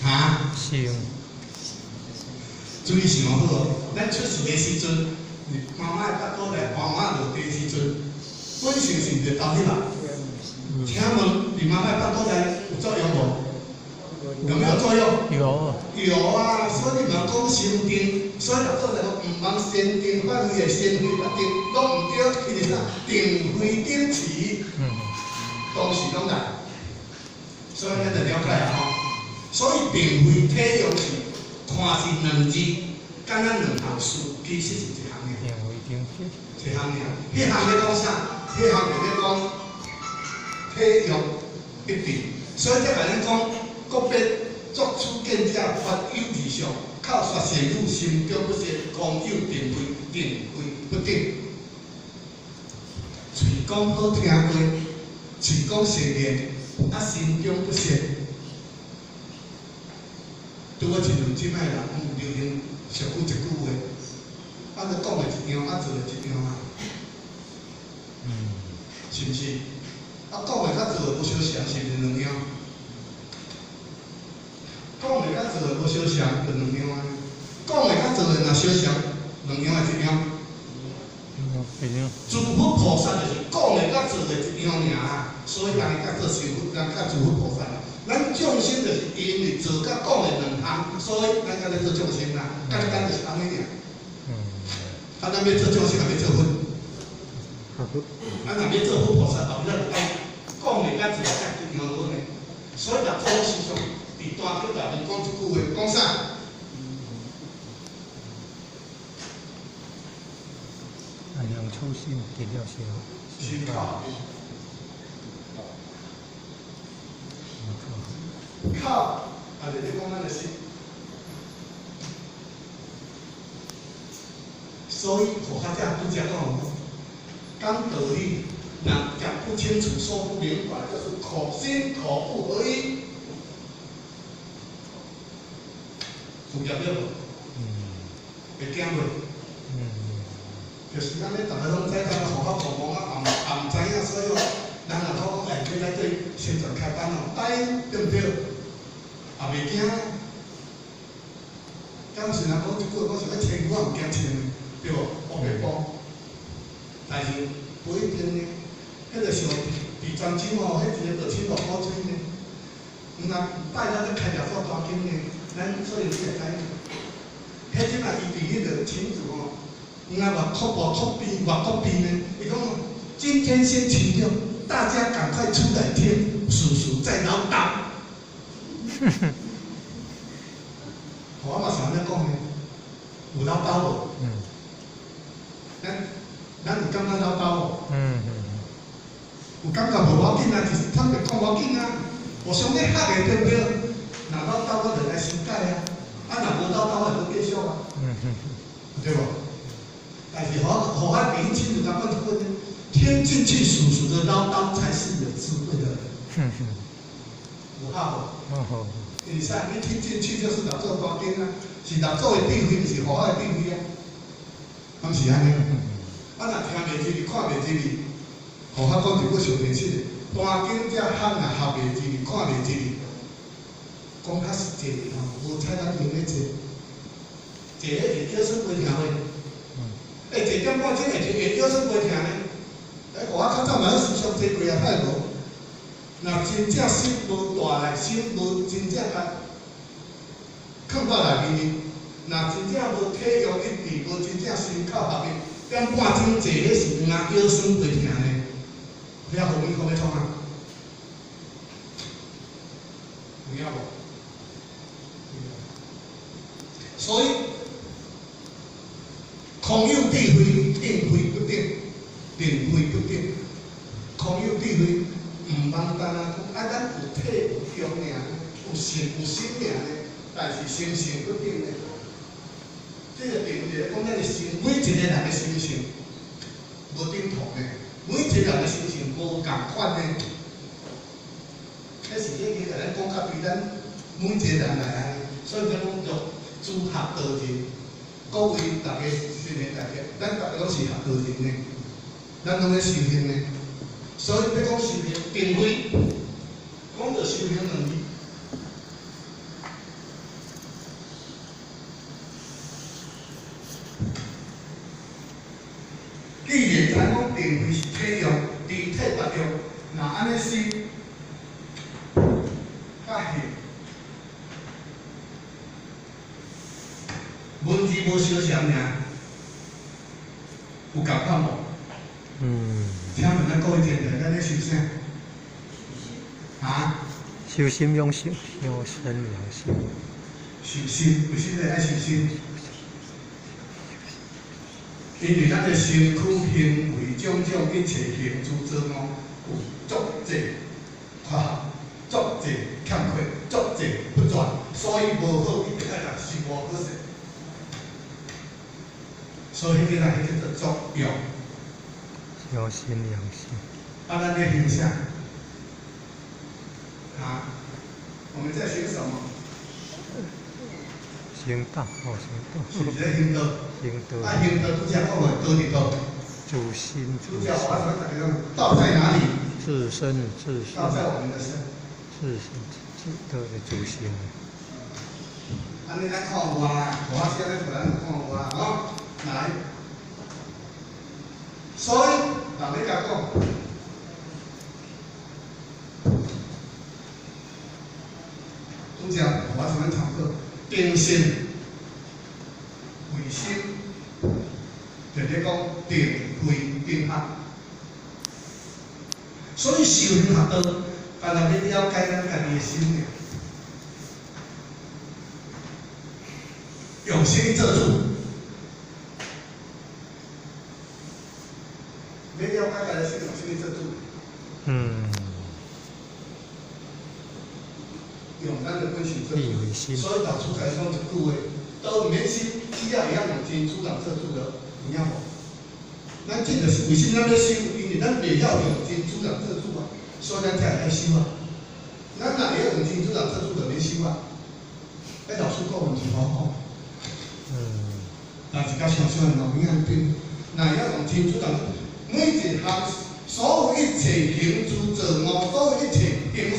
哈？心。注意想好哦，咱出世的時陣，媽媽的腹肚內，媽媽落地時陣，本性是毋是投入啊？請問，佇媽媽的腹肚內有作用無？有沒有作用？有。有啊，所以你毋通講心定，所以若做來講，毋通先定發慧，先慧發定，攏毋對，伊是啥？定慧定齊，當時攏來。所以咱就了解啊吼。所以定慧體用是看是兩字，敢若兩項事，其實是一項爾。一項爾，彼項咧講啥？彼項就咧講體用一致。所以才共咱講，個別作處見者，法有二相，口說善語，心中不善，空有定慧，定慧不定。喙講好聽話，喙講善言，啊心中不善。拄仔親像這擺人流行俗語一句話，啊，你講的一樣，啊做的一樣啊，是毋是？啊，啊，講的佮做的無相像，是毋是兩樣？講的佮做的無相像，就兩樣啊。講的佮做的若相像，兩樣的一樣。一樣。諸佛菩薩就是講的佮做的一樣爾啊，所以人會做修佛，人較諸佛菩薩。咱眾生就是因為做佮講的兩項，所以咱才咧做眾生啦。簡單就是按呢爾。啊，咱欲做眾生，抑欲做佛？啊，若欲做佛菩薩，後壁就愛講的佮做的才一樣好呢。所以六祖時常佇大經內面講一句話，講啥？按良初心，得了心。心口。口，啊，就是咧講咱的心。所以，佛法者拄才講，講道理，若講不清楚、說不明白，就是口心口不合一。有業了無？會驚無？就是按呢，逐个攏知影，佛法無茫啊，也毋知影，所以哦，人若講講，欸，欲來對宣傳開班哦，答應對毋對？也袂驚。敢是人講一句，我想欲穿，我毋驚穿，對無？烏白布，但是不一定呢。彼個像佇泉州吼，彼一個就青木古水呢，毋若拜了咧開六祖壇經呢，咱所以你會知影。彼陣啊，伊佇彼個慶祝吼。毋若外國外國邊外國邊呢？伊講今天星期六，大家趕快出來聽叔叔在嘮叨。我嘛是按呢講呢，有嘮叨無？咱有感覺嘮叨無？有感覺無要緊啊，就是坦白講無要緊啊。互相咧學的對毋對？若嘮叨我就來修改啊，啊若無嘮叨我就繼續啊，對無？但是佛法第一親自講一句，聽進去叔叔的嘮叨，才是有智慧的人。有合無？會使，你聽進去就是六祖壇經啊，是六祖的智慧，毋是佛法的智慧啊，敢是按呢？啊，若聽袂入去，看袂入去，佛法講一句上真實的，壇經遮合若合袂入去，看袂入去，講較實際的吼，無采咱用咧坐，坐咧會叫耍袂聽話。欸，坐點半鐘會叫耍袂聽呢？欸，我較早嘛時常坐過啊，太無。若真正心無大來，心無真正共囥到內面呢，若真正無體用一致，無真正心口合一，點半鐘坐咧是毋通腰酸背疼呢？遐後面講欲創啊？有影無？所以空有智慧，定慧不定，定慧不定。空有智慧，毋通單單講啊，咱有體有用爾，有心有心爾呢，但是心性不定呢。這個定就是講咱的心，每一個人的心性無等同的，每一個人的心性無仝款的。彼是已經共咱講較對咱每一個人來按呢，所以咱講叫諸學道人。各位大家新年大家，咱逐个攏是學道人呢，咱攏咧修行呢。所以欲講修行，定慧，講著修行兩字。既然知講定慧是體用，除體別用，若按呢心佮行，文字無相像爾，有仝款無？請問咱各位聽眾，咱咧修啥？啊？修心養性，修身養性。修心，為啥物愛修心？因為咱的身軀行為種種一切行住坐臥，有足濟缺陷，足濟欠缺，足濟不全，所以無好，一定愛來修補好勢。所以彼個人彼叫做作用。修身養性。啊，咱咧行啥？啊？我們在行什麼？行道，哦，行道。是毋是咧行道？行道。啊，行道拄才講的，道佇佗？主心。拄才我講逐家講，道在哪裡？自身自身道在我們的身。自身自的祖先。按呢咱看有啊，我先咧互咱看有啊，吼，來。所以人咧共講，拄則我前面談過，定心為心，就咧講定慧定學。所以修行學道，但係要了解咱家己的心爾。用心做主，你了解家己心，用心做主。用咱的本性做主。所以老師才講一句話：都毋免心，只要會曉用真主人做主就有影無？咱這就是為啥物咱咧修，因為咱袂曉用真主人做主啊，所以咱才會愛修啊。咱若會曉用真主人做主，就免修啊。哎，老師講毋是我講。但是較想想的有影對，若會曉用真主人，每一項所有一切行住坐臥，所有一切行事，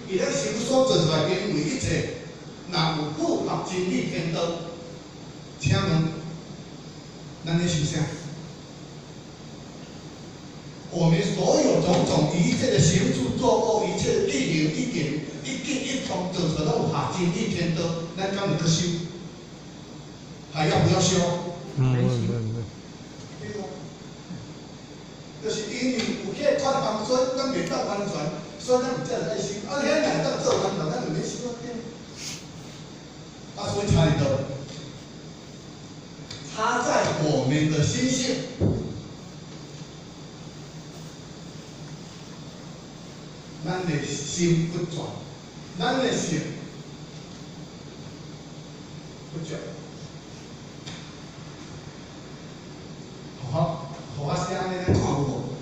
伊咧心所做出來行為一切，若有符合真理天道，請問，咱咧修啥？我們所有種種一切的行住坐臥，一切一言一行、一舉一動，做出來攏有合真理天道，咱敢有去修？還要不要修？對哦，就是因為有彼個缺陷，所以咱袂當完全，所以咱才會愛修。啊，彼若會當做完全，咱就免修啊。啊，所以差佇佗？差在我們的心性。咱的心不轉，咱的心不轉。好，我寫按呢，咱看有無？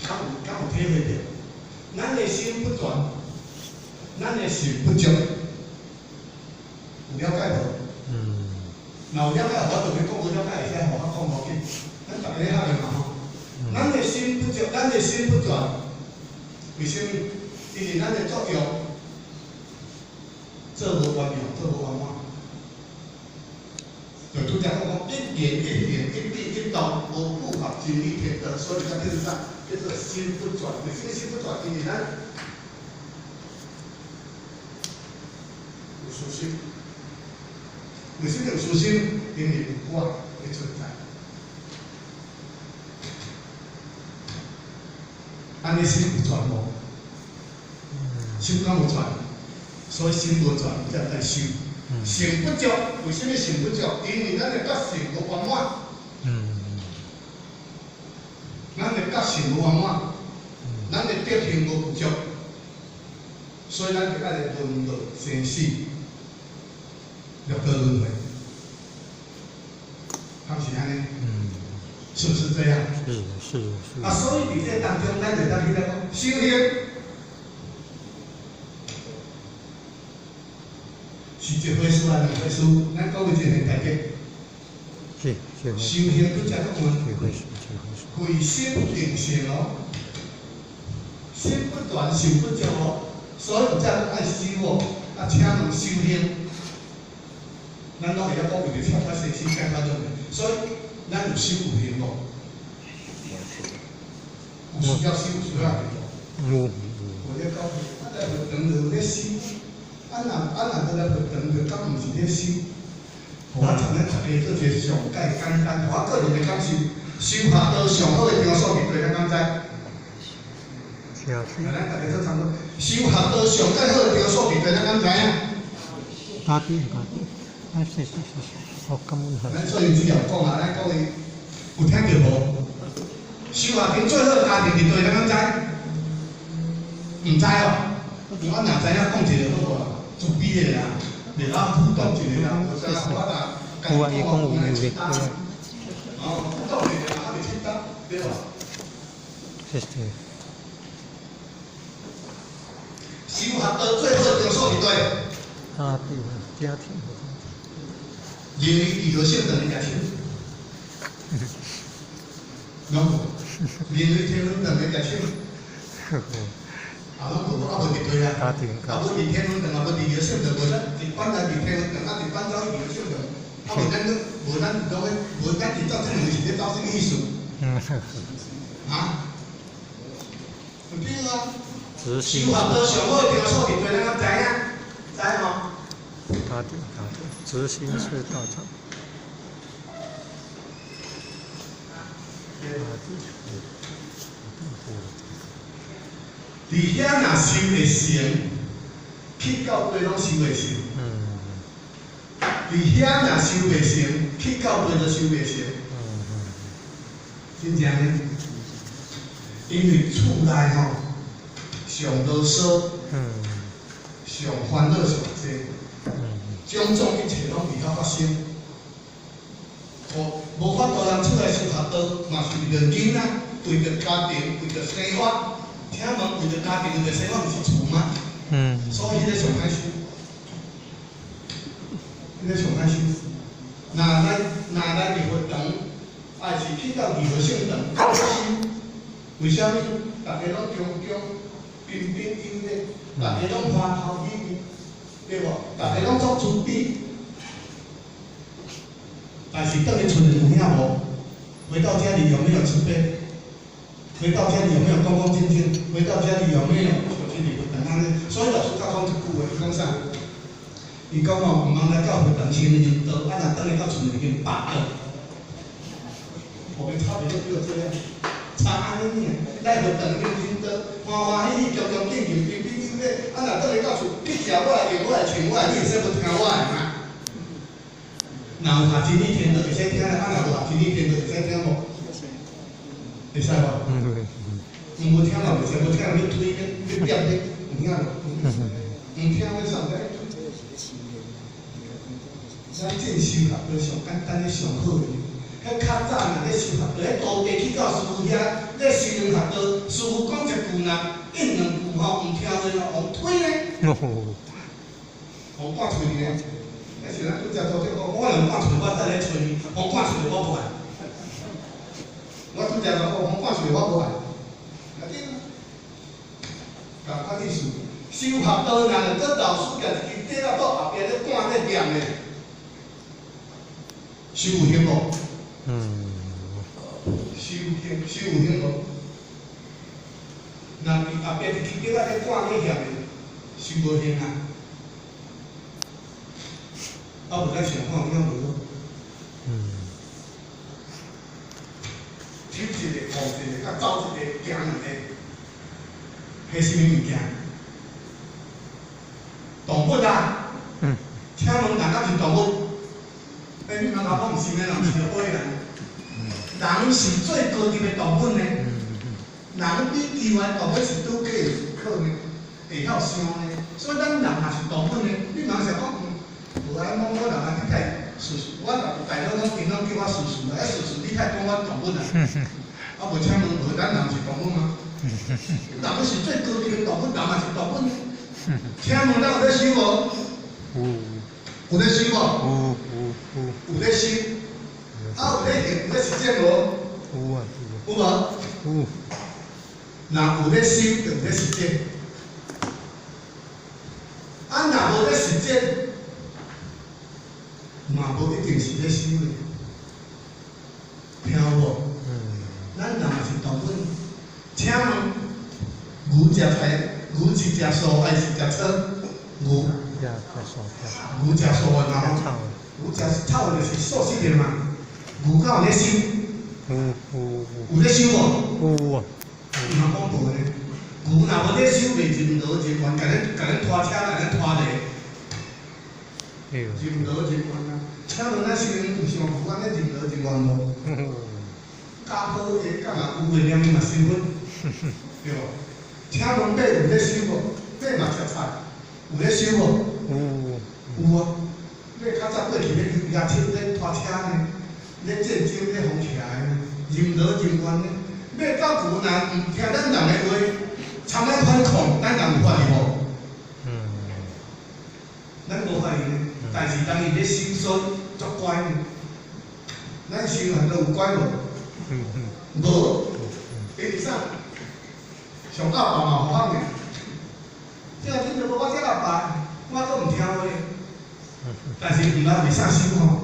敢有體會著？咱的心不轉，咱的心不足，有了解無？若有了解，我就免講無了解，會使予我講無緊。咱逐家咧合的嘛吼。咱的心不足，咱的心不轉，為啥物？因為咱的作用做無完用，做無圓滿。就拄才講講，一言一行、一舉一動，無符合真理天道，所以才叫做啥？叫做心不轉。為啥物心不轉？因為咱有私心。為啥物有私心？因為有我的存在。按呢心有轉無？心敢有轉？所以心無轉，才愛修。性不足，為啥物性不足？因為咱的覺性無圓滿。咱的覺性無圓滿，咱的德行無具足，所以咱就愛來輪落生死，六道輪迴，敢是按呢？是不是這樣？是。啊，所以佇這當中，咱就當去咧講修行。是一回事啊，兩回事。咱講的這個大家，修行拄才講一回事，一回事。慧心定性哦，心不斷，心不足哦，所以才愛修哦。啊，請問修行，咱攏會曉講為著跳脫生死解脫種的，所以咱有修有行無？有需要修，有需要行無？有。有咧講，啊，在佛堂就有咧修。啊若啊若無來佛堂，就敢毋是咧修。予我参咱大家做一個上蓋簡單，我個人的感受，修學道上好的場所佇佗，咱敢知？來，咱大家做參考。修學道上蓋好的場所佇佗，咱敢知影？家己家己，啊是是是，哦，感恩。咱所以只有講啊，咱各位有聽著無？修學間最好的家庭佇佗，咱敢知？毋知哦。我若知影講一個好無？自卑的啦，袂曉主動一個啦，無啥我若有啊，伊講有有的。哦，主動一個啦，還袂適當，對無？謝謝。修學道最好的場所佇佗？啊，對，家庭。人為佇何性等來舉手？攏無，人為天倫等來舉手。啊，攏無，啊無佇對啊，啊無佇天文堂，啊無佇二聖堂，無咱佇本來佇天文堂，啊佇板走去二聖堂，啊無咱攏無咱攏咧，無咱佇走這兩是咧走啥物意思？啊？對啊。修學道上好場所佇佗，咱敢知影？知無？大定大定，直心是道場。佇遐若修會成，去到佗攏修袂成。佇遐若修袂成，去到佗就修袂成。真正呢，因為厝內吼上囉嗦，上煩惱上濟，種種一切攏佇遐發生。哦，無法度人出來修學道，嘛是為著囡仔，為著家庭，為著生活。請問為著家庭，為著生活，毋是厝嗎？所以彼个上歹修，彼个上歹修。若來佇佛堂，還是去到二和聖堂，較好修。為啥物？大家攏恭恭彬彬有禮，大家攏歡頭喜面，對無？大家攏足慈悲。但是轉去厝內有影無？回到家裡有沒有慈悲？回到家裡有沒有恭恭敬敬？回到家裡有沒有像這裡佛堂按呢？所以老師教講一句話，伊講啥？伊講吼，毋通來到佛堂先入道，啊若轉去到厝內已經百道。我們差別就只有這樣，差按呢爾。來佛堂已經入道，歡歡喜喜、恭恭敬敬、彬彬有禮，啊若轉去到厝，去食我的、用我的、穿我的，你會使無聽我的嗎？若有下真理天就會使聽啦，啊若無下真理天就會使聽無？會使無？毋無聽嘛袂使，無聽欲推欲點咧，毋聽無？毋聽欲啥物？咱進修學道上簡單的上好的，彼較早若咧修學道，彼徒弟去到師父遐咧修學道，師父講一句若應兩句吼，毋聽話咯，予推咧，予趕出去咧。彼時咱拄才做這個，我若趕出去，我再來揣伊，予趕出去我無愛。我拄才講，予趕出去我無愛。啊對，共款意思。修學道若兩個老師舉一支笛仔到後壁咧趕咧念的，修有行無？修行修有行無？若佇後壁一支笛仔咧趕咧念的，修無行啊？啊，無咱想看有影無好。抽一个、碰一个，佮走一个，行兩个，彼啥物物件？動物啊！請問人敢是動物？欸，你茫講毋是呢？人是著尾人。人是最高級的動物呢。人比其他動物是拄過思考呢，會曉想呢。所以咱人也是動物呢。你茫想講，無愛講我人啊，你太事事，我大佬攏經攏叫我事事啊，事事你太講我動物啊。啊，無請問，無咱人是動物嗎？人是最高級的動物，人也是動物呢。請問咱有咧修無？有。有咧修無？有。有咧修。啊，有咧行，有咧實踐無？有啊。有無？有。若有咧修，就有咧實踐。啊，若無咧實踐，嘛無一定是咧修的。聽有無？咱人也是動物。請問，牛食菜，牛是食素還是食草？牛。牛食素的嘛吼。牛食草的就是素食的嘛。牛敢有咧修？有有。有咧修無？有啊。毋通講無呢。牛若無咧修，袂任勞任怨，共咱拖車，共咱拖犁。任勞任怨啊！請問咱先有像牛按呢任勞任怨無？教好下，敢若有的念伊嘛身份，對無？請問馬有咧修無？馬嘛食菜，有咧修無？有。有啊。馬較早過去咧舉手咧拖車呢，咧戰爭咧風騎呢，任勞任怨呢。馬到牛若毋聽咱人的話，參咱反抗，咱人有法律無？咱無法律呢，但是當伊咧修所足乖呢。咱修很多有乖無？無，伊是啥？上教爸嘛护法尔。这个天就无我这阿爸，我阁毋听话。但是毋捌为啥修吼？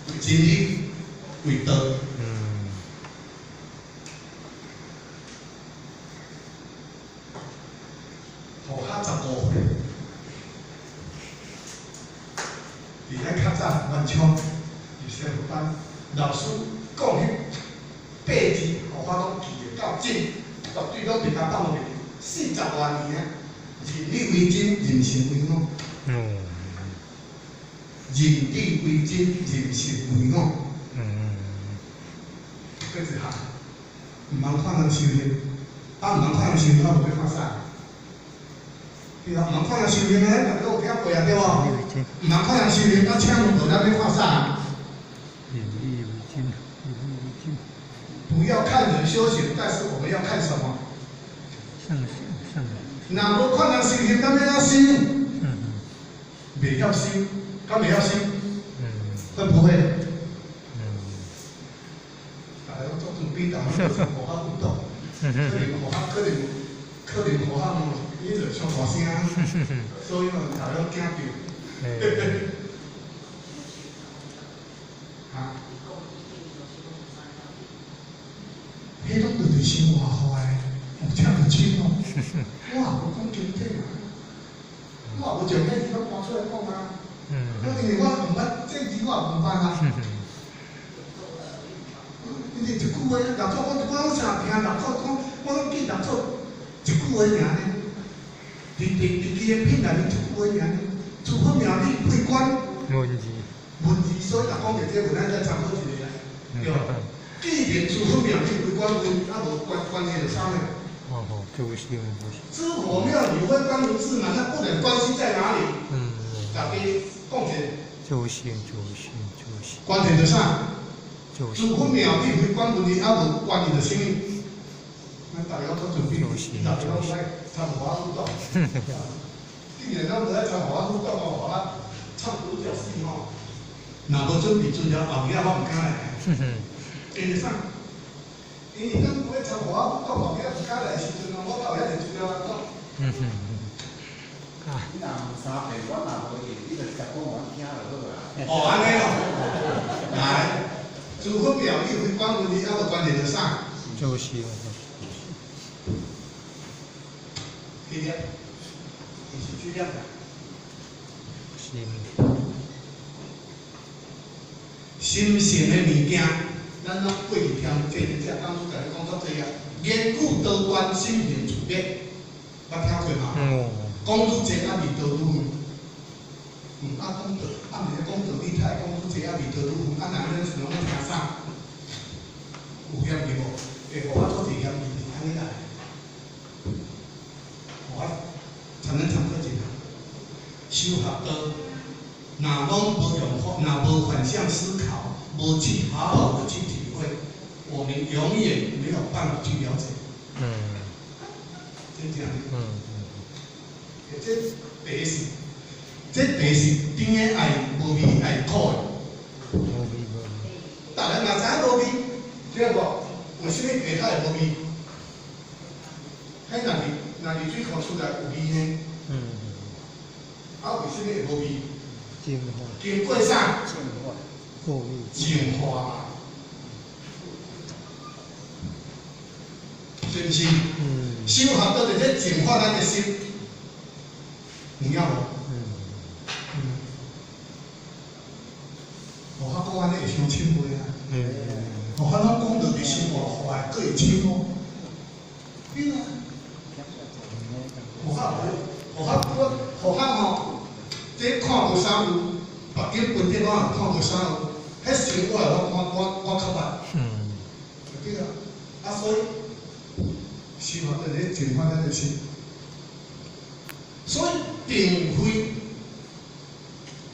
为真理，为道。予较15岁，伫遐较早万昌入师傅班，老师讲彼八字，予我拢记会到真，绝对拢袂共放落去。40外年啊，认理为真，认性为我。认理为真，认性为我。阁一项，毋通看人修行，啊，毋通看人修行，我无欲看啥。对啊，毋通看人修行的，大家都有听过啊，对无？毋通看人修行，啊，请问无咱欲看啥？认理为真，认理为真。不要看人修行，但是我们要看什么？圣贤圣人。若无看人修行，咱欲按怎修？袂晓修，敢袂晓修？会不会？大家拢做准备，但是无法运动，可能无法，可能可能无法哦，伊就上大声，所以哦，大家拢惊著。哈？彼拢就是生活化的，有请就请咯。我也无讲经典啊，我也无将彼字拢搬出来讲啊。我因为我毋捌政治，我也毋捌啊。因为一句话，六祖我我拢成日听六祖讲，我拢记六祖一句话尔呢。伫伫伫伊的品内面一句话尔呢。诸佛妙理非观文字，文字，所以若讲著这个，咱再参考一下啊，对无？既然诸佛妙理非观文，啊无关关系就啥呢？哦哦，诸行无诸佛妙理非观文字嘛，那不能关系在哪里？大家讲者。诸行诸行诸行。关键就啥？诸佛妙理非观文字，啊无关系就啥物？咱大家做准备，大家拢来参华互动。既然咱无爱参华互动哦，我唱独角戏吼，若无准备资料，后日我毋敢来。因为啥？因为咱无爱参华互动，后日毋敢来的时阵哦，我到遐济资料来讲。你若问三遍，我若无应，你就直接讲予阮听就好啊。哦，按呢哦，来，诸佛妙理非观文字，啊无关键就啥？就是。几粒？是几粒？心。心性的物件，咱拢过去听这这讲师共你讲足济啊。言语多关，心行处灭，捌听过吗？讲愈济，啊味道愈远。啊讲道，啊毋是讲道理太，讲愈济，啊味道愈远。啊，若咱想欲听啥？有嫌疑无？会予我做一个嫌疑是按呢来。我参咱参考一下，修学道，若拢无用法，若无反向思考，无去好好的去体会，我们永远没有办法去了解。真正。这茶是，这茶是甜的爱无味爱苦的。无味无味。逐人嘛知影无味，对无？为啥物茶较会无味？彼若伫若伫水库出来有味呢？啊，为啥物会无味？净化。经过啥？净化。过滤。净化嘛。是毋是？修学道伫咧净化咱的心，有影无？无法讲按呢会伤深袂啊？无法拢讲落伫生活化的，阁会深哦。对啊。无法无，无法我，无法吼，这看无啥有，别经分别我也看无啥有，彼生活的我较捌。对啊，啊所以，修学伫咧净化咱的心。所以定慧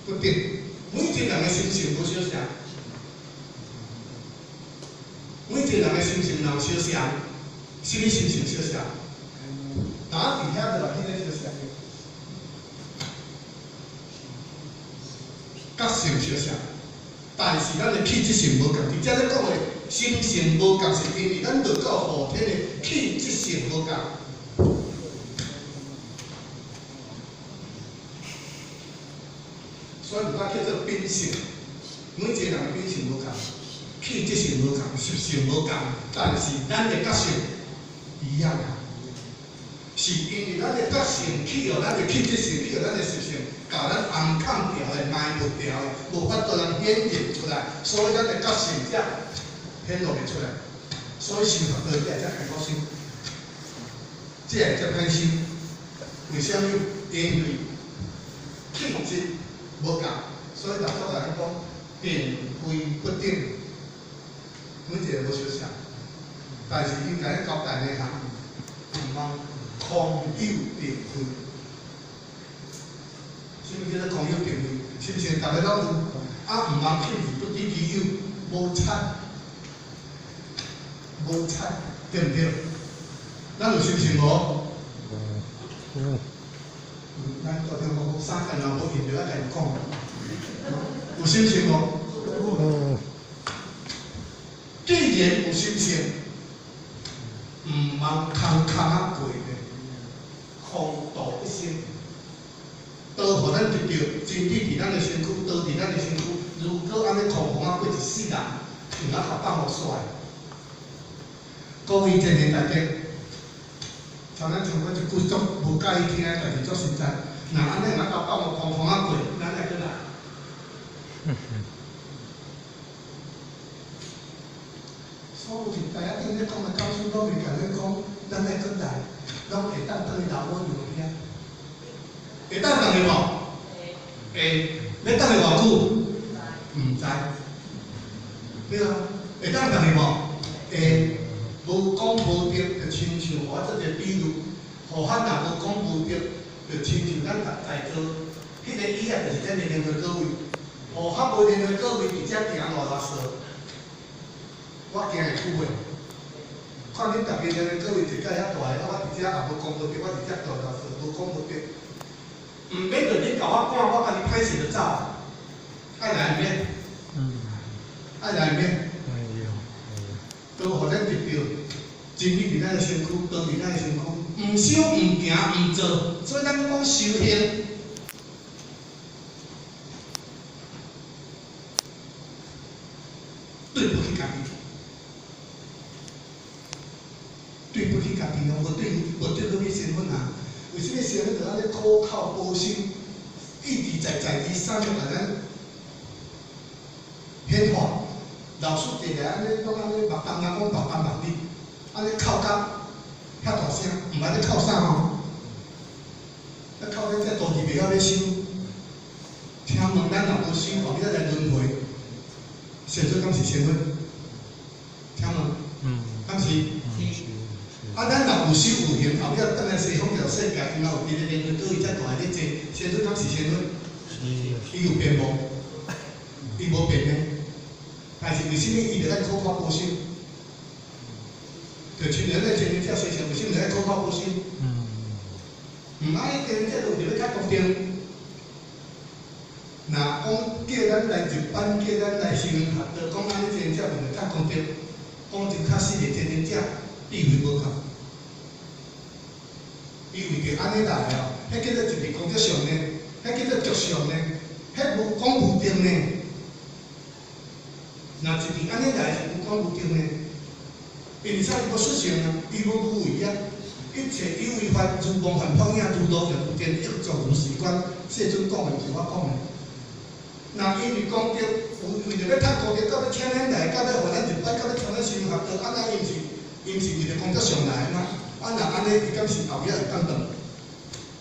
不定，每一个人的心性无相像，每一个人的心性若有相像，啥物心性相像？哪伫遐就来彼个相像。覺性相像，但是咱的氣質性無仝。佇遮咧講的心性無仝，是因為咱道教後天的氣質性無仝。所以有法叫做秉性，每一個人的秉性無仝，氣質性無仝，習性無仝，但是咱的覺性一樣啊。是因為咱的覺性去予咱的氣質性，去予咱的習性，共咱暗藏牢的、埋沒牢的，無法度通顯現出來，所以咱的覺性才顯露袂出來。所以修學道才會遮艱苦修，才會遮歹修。為啥物？因為氣質無仝，所以老祖共咱講定非不定，每一个無相像，但是伊共咱交代呢哈，毋通空有定非。啥物叫做空有定非？是毋是逐个攏有？啊，毋通片而不知其有，無察，無察，對毋對？咱有心性無？有。咱昨天講三個人無見著，愛共伊講。有心性無？有。既然有心性，毋通空空仔過咧，空度一生。道予咱得著真理佇咱的身軀，道佇咱的身軀。如果按呢空空仔過一世人，像仔共放予煞。各位真賢大德，像咱像我一句足無佮意聽的代誌足實在。若按呢若共放予空空仔過，咱愛閣來。所有一代仔頂咧講的教師攏會共咱講，咱愛閣來，攏會當轉去老母娘遐。會當轉去無？會。欲轉去偌久？毋知。對啊，會當轉去無？會。無講無得，就親像我做一個比喻，護法若無講無得，就親像咱在座，彼個椅仔就是咱的輪迴果位。護法無輪迴果位，佇遮行偌偌踅，我行會久袂？看恁逐家輪迴果位坐甲遐大个，我佇遮也無講無得，我佇遮踅偌踅，無講無得。毋免著恁共我趕，我家己歹勢就走啊。愛來毋免？愛來毋免？都予咱得著真理佇咱的身軀，道佇咱的身軀，毋修毋行毋做，所以咱講修行，對不起家己，對不起家己哦，無對好去身份啊。為啥物身份就按呢苦口婆心，一直在在而三共咱顯化？老師坐來按呢，攏按呢目瞪啊，講目瞪目你，按呢哭甲遐大聲，毋捌咧哭啥吼？咧哭咱這徒弟袂曉咧修，請問咱若無修，後壁來輪迴，仙尊敢是仙佛？請問，敢是？啊，咱若有修有行，後壁轉來西方極樂世界，因為有佇咧輪迴果位遮大个咧坐，仙尊敢是仙佛？伊有變無？伊無變呢？但是為啥物伊著愛苦口婆心？就親像咱前面遮先生，為啥物愛苦口婆心？毋愛前這就為著欲較公平。若講叫咱來入班，叫咱來修學道，講按呢前者為著較公平，講真確實的前者智慧無夠。伊為著按呢來哦，彼叫做一日功德上呢，彼叫做著相呢，彼無講無定呢。若一直按呢來是無講無定呢，因為啥伊無出現啊，伊無無為啊，一切有為法，如夢幻泡影，如露亦如電，亦作如是觀。世尊講的，毋是我講的。若因為功德，有為著欲趁功德，到欲請咱來，到欲予咱入班，到欲傳咱修學道，按呢伊毋是為著功德上來的嗎？啊，若按呢，伊敢是後壁會當轉，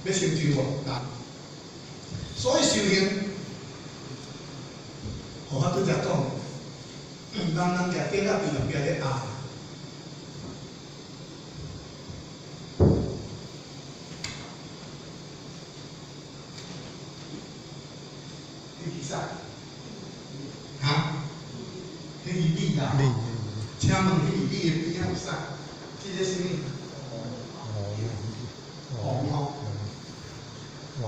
欲成就無？來，所以修行，護法拄才講。人人徛底仔邊後壁咧壓，彼是啥？哈？彼是你啦！請問彼是你的邊仔有啥？這個啥物？王吼。王。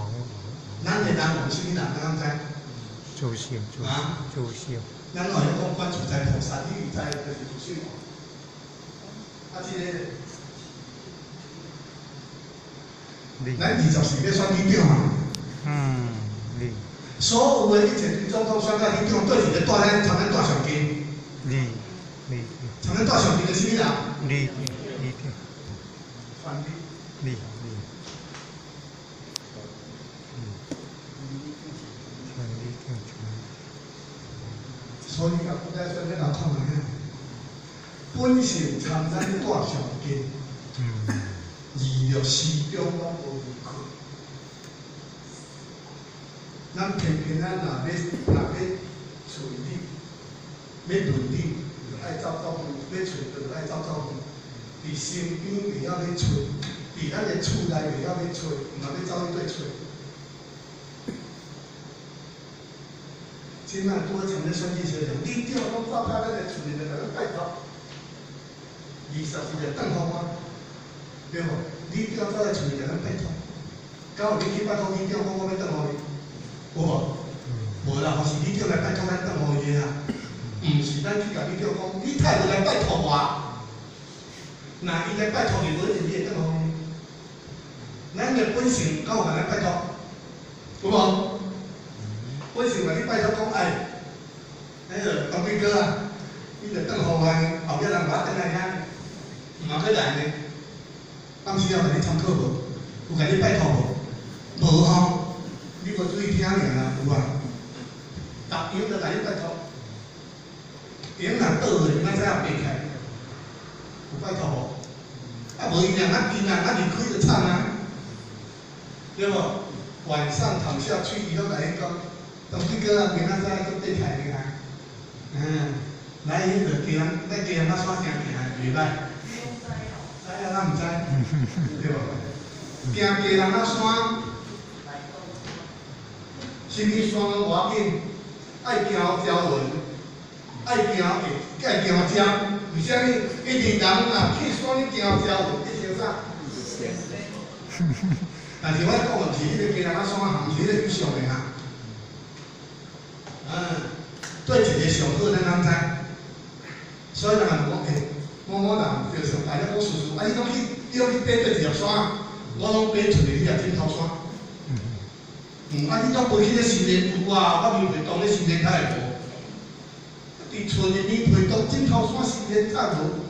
咱的人王啥物人？咱敢知？祖自性，啊，自性。咱若會講觀自在菩薩，你知就是自性無？啊，這個，咱24要選里長嘛？嗯，里。所有的一切總統選到里長，對一個住咱參咱住上近。里，里。參咱住上近的啥物人？里，里長。選里。里里。所以啊，不该说你若看觅，本性参咱住上近，二六时中拢无离开。咱偏偏咱若欲找你，欲问你，就愛走走远；欲揣就愛走走遠。佇身邊袂曉欲揣，佇咱的厝內袂曉欲揣，毋通欲走去佗揣。這擺拄仔參咧選舉時陣，里長攏走到咱的厝內面來拜託，24日轉予我，對無？里長走來厝內來拜託，敢有你去拜託里長，講我欲轉予伊，有無？無啦，吼是里長來拜託咱轉予伊的啦，毋是咱去共里長講，你太無來拜託我，若伊來拜託你，無一定你會轉予伊。咱的本性敢有共咱拜託，有無？本性嘛，你拜託講哎，彼个東輝哥啊，你著轉予我呢，後壁人嘛轉來遐，毋嘛閣來呢。當時有共你參考無？有共你拜託無？無吼，你無注意聽爾啦，有啊。逐樣都共你拜託，閒若倒落，明仔載也爬起來，有拜託無？啊無伊若啊伊若啊離開就慘啊，對無？晚上躺下去以後，共你講。東輝哥啊，明仔載閣爬起來呢啊！來彼个行，來行仔山行行袂歹。知啊，咱毋知，對無？行家人仔山，啥物山攏無要緊，愛行招雲，愛行會，愛行遮。為啥物？因為人若去山裡行招雲，變成啥？但是我講的毋是彼個家人仔山，毋是彼個去上的啊。對一個上好，咱敢知？所以人問講，欸，某某人著上大咧講事實，啊，你攏去爬佗一粒山？我攏爬出去彼粒枕頭山。啊，你攏飛去咧新田有啊？我棉被當咧新田較會無。佇厝的棉被當枕頭山新田較無，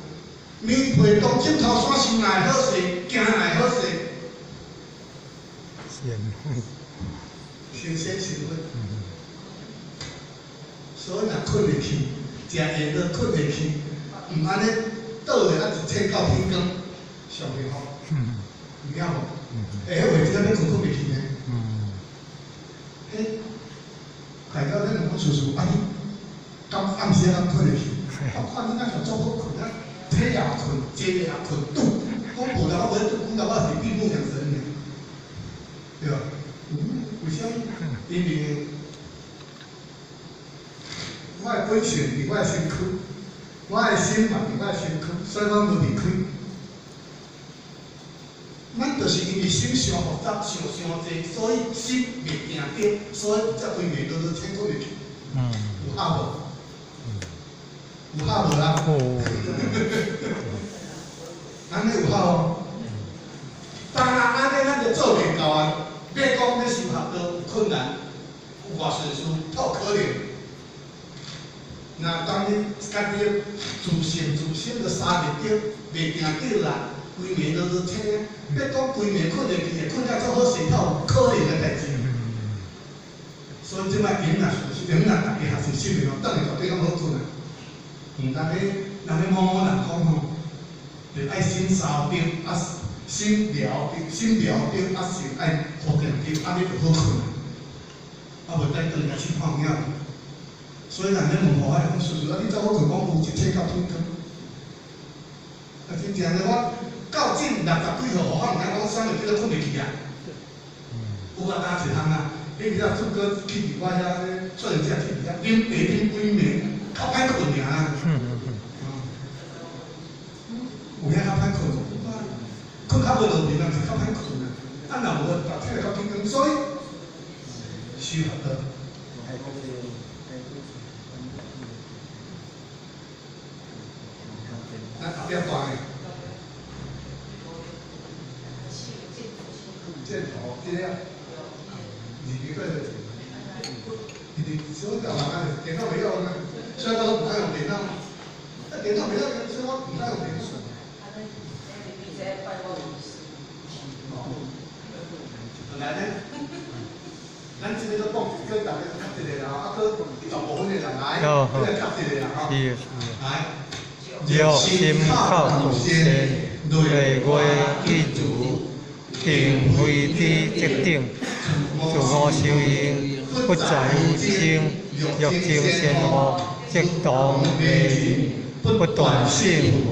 棉被當枕頭山先來好勢，行來好勢。先先先去。所以若睏會去，食下都睏會去，毋按呢倒落啊，一醒到天光，上幸福，有影無？欸，彼話真欲睏睏袂去呢？彼大家咱問講叔叔，啊你敢暗時敢睏會去？我看你敢像足好睏啊，體也睏，坐也睏，拄，講無啦，我無咧拄，講到我是閉目養神爾，對吧？為啥物？因為我的本性佇我的身軀，我的心嘛佇我的身軀，所以我無離開。咱就是因為心傷複雜，想傷濟，所以心袂定著，所以才規暝囉囉醒睏袂去。有效無？有效無啦？按呢有效哦。當然按呢，咱就做袂到啊！欲講欲修學都有困難，有偌順遂，透可能。若當你家己自性自心就殺袂著，袂定著啦，規暝囉囉醒，欲講規暝睏會去，會睏甲足好勢，透有可能的代誌。所以這擺閒若閒若逐家學習心的吼，轉來絕對攏好睏啊。毋通咧，人咧某某人講吼，就愛心燒著，啊心了著，心了著，啊心愛好定著，按呢就好睏啊。啊無等轉來試看有影。所以人咧問我，講叔叔啊，你走好睏，講有一醒到天光。啊，真正咧，我到今60幾歲，我毋知講啥物叫做睏袂去啊。有啊，焦一項啊，彼日啊，主哥去佇我遐咧，出人者去佇遐，啉茶啉幾暝，較歹睏爾啊。有影較歹睏，睏較無落眠，但是較歹睏啊。啊，若無，逐醒到天光，所以修學道。咱後壁大个。箭頭，這個啊，二個對。你所以就話啊，電腦袂曉啊，所以我都毋愛用電腦。啊，電腦袂曉用，所以我毋愛用電腦。來呢，咱這個都講，叫大家較一個啦，啊，閣大部分的人來，閣來較一個啦，吼。來。若心口具善，內外一如，定非知則頂，自我修行，不在於爭。欲證善惡，則當迷人，不斷勝負。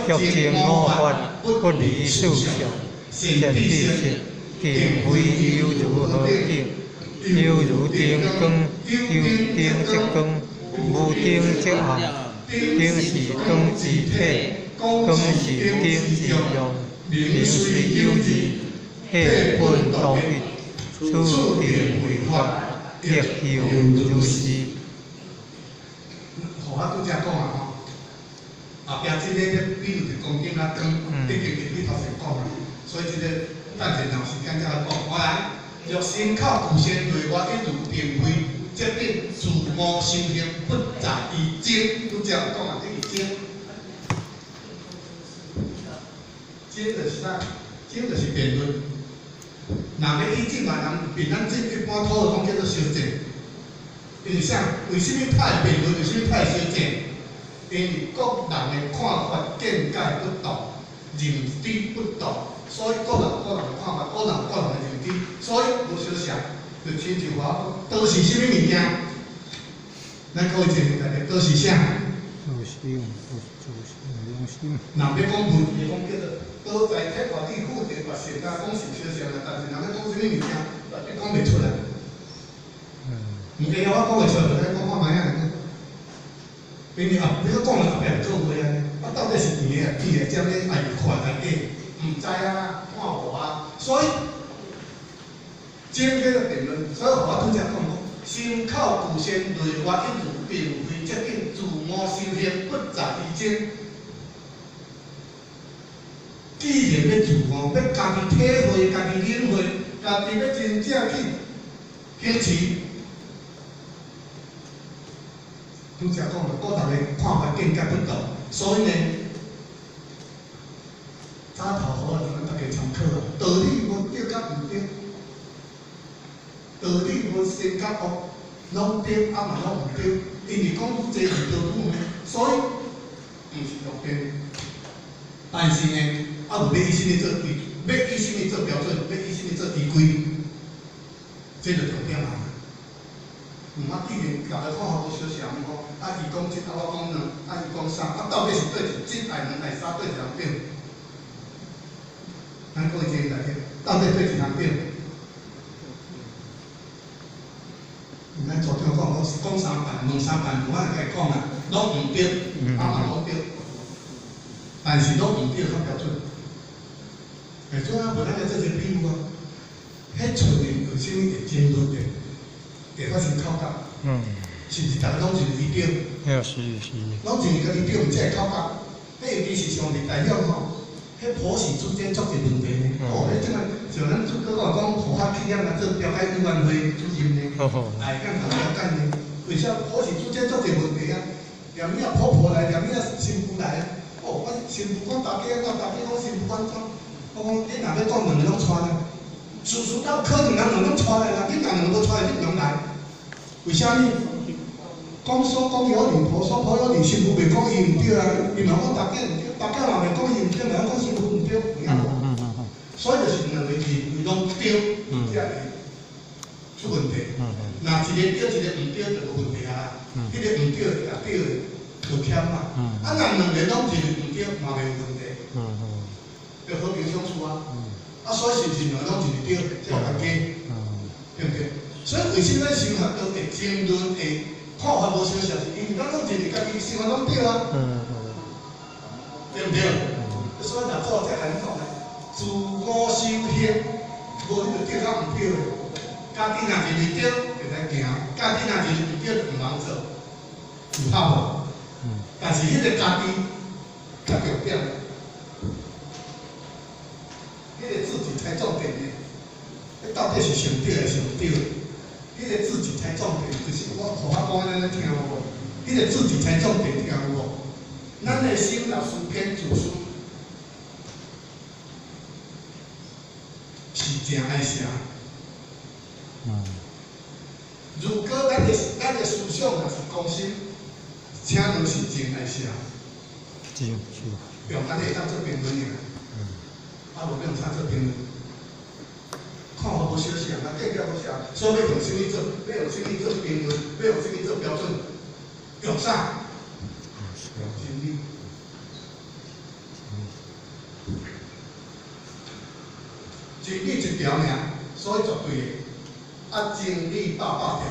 欲證我法，不離四相。善知識，定非猶如何境？猶如燈光，有燈則光，無燈則暗。燈是光之體，光是燈之用。名雖有二，體本同一。此定為法，亦猶如是。互我拄才講啊吼，後壁這个咧比如就講經啊光，已經入去頭前講啊，所以這個等下若有時間再來講。我來，若心口具善，內外一如，定非則頂，自我修行不在於爭。拄才有講啊，這是爭。爭就是啥？爭就是辯論。若欲以正嘛人，比咱這一般土話講叫做相爭。因為啥？為啥物較會辯論？為啥物較會相爭？因為各人的看法見解不同，認知不同，所以各人各人的看法，各人各人的認知，所以無相像。就親像我講，道是啥物物件？咱各位一個大家，道是啥？自性，自性良心。若欲講文字，講叫做道在天外地富地白善啊，講是相像啦，但是若欲講啥物物件，你講袂出來。毋過我講會出來，就講看覓仔。因為啊，你閣講了後壁就做話啊，啊到底是甜的、甜的、鹹的，還是苦還是假？毋知啊，看無啊，所以這個辯論，所以我拄才講講，心口具善，內外一如，並非則頂，自我修行不在於爭。既然欲自我，欲家己體會、家己領會、家己欲真正去行持。拄才講了，各人的看法見解不同，所以呢，早頭好啊，咱大家參考啊。道理無對佮毋對，道理無善佮惡，攏對啊嘛攏毋對，因為講愈濟是道理呢，所以毋是諾變。但是呢，啊無欲以啥物做依，欲以啥物做標準，欲以啥物做依歸，這就重點啊。毋啊，既然逐个看法無相像吼，啊伊講一，啊我講兩，啊伊講三，啊到底是對一，愛兩愛三，對一項對？咱各位建議大家，到底對一項對？咱組長講講講三遍，問三遍，無我會共伊講啊，攏毋對，啊嘛攏對，但是攏毋對較標準。會做啊，無咱來做一個比喻啊，彼出面為啥物會爭論的？會發生口角，是毋是逐个攏認為對？是。攏認為家己對，才會口角。彼尤其是上日大響吼，彼婆媳之間足濟問題呢。哦，彼這個像咱主哥講，護法去遐來做調解委員會主任呢，會當共調解呢。為啥婆媳之間足濟問題啊？連伊仔婆婆來，連伊仔新婦來啊。哦，我新婦講大家按怎，大家講新婦按怎。我講你若欲講兩个攏帶來，事實到可能人兩個攏帶來啦，你若兩個無帶來，你毋通來。為啥物？講說講有理，婆說婆有理，新婦袂講伊毋對啊，伊嘛講大家毋對，大家嘛袂講伊毋對，嘛講新婦毋對，有影無？所以就是兩個認為攏對，才會出問題。若一個對，一個毋對，就無問題啊。彼個毋對，也對的，就欠嘛。啊，若兩個攏認為毋對，嘛袂有問題。就和平相處啊。啊，所以是毋是兩個攏認為對，才有關係？對毋對？所以為啥咱修學道會爭論會看法無相像，是因為咱攏認為家己生活攏對啊，對毋對？所以若做才共你講咧，自我修行，無你就對較毋對的。家己若認為對，就來行；家己若認為毋對，就毋通做，有效無？但是彼個家己較重點，彼個自己才重點呢。彼到底是上對還是毋對？彼個自己才重點，就是我互我講，咱咧聽有無？彼個自己才重點，聽有無？咱的心若思偏自私，是誠愛邪。如果咱的思想若是公心，請問是真愛邪？真是。用按呢會當做評論爾。啊，無用啥做評論？看法無相像啊，見解無相，所以欲用啥物做？欲用啥物做評論？欲用啥物做標準？用啥？真理。真理一條爾，所以絕對的。啊，真理百百條，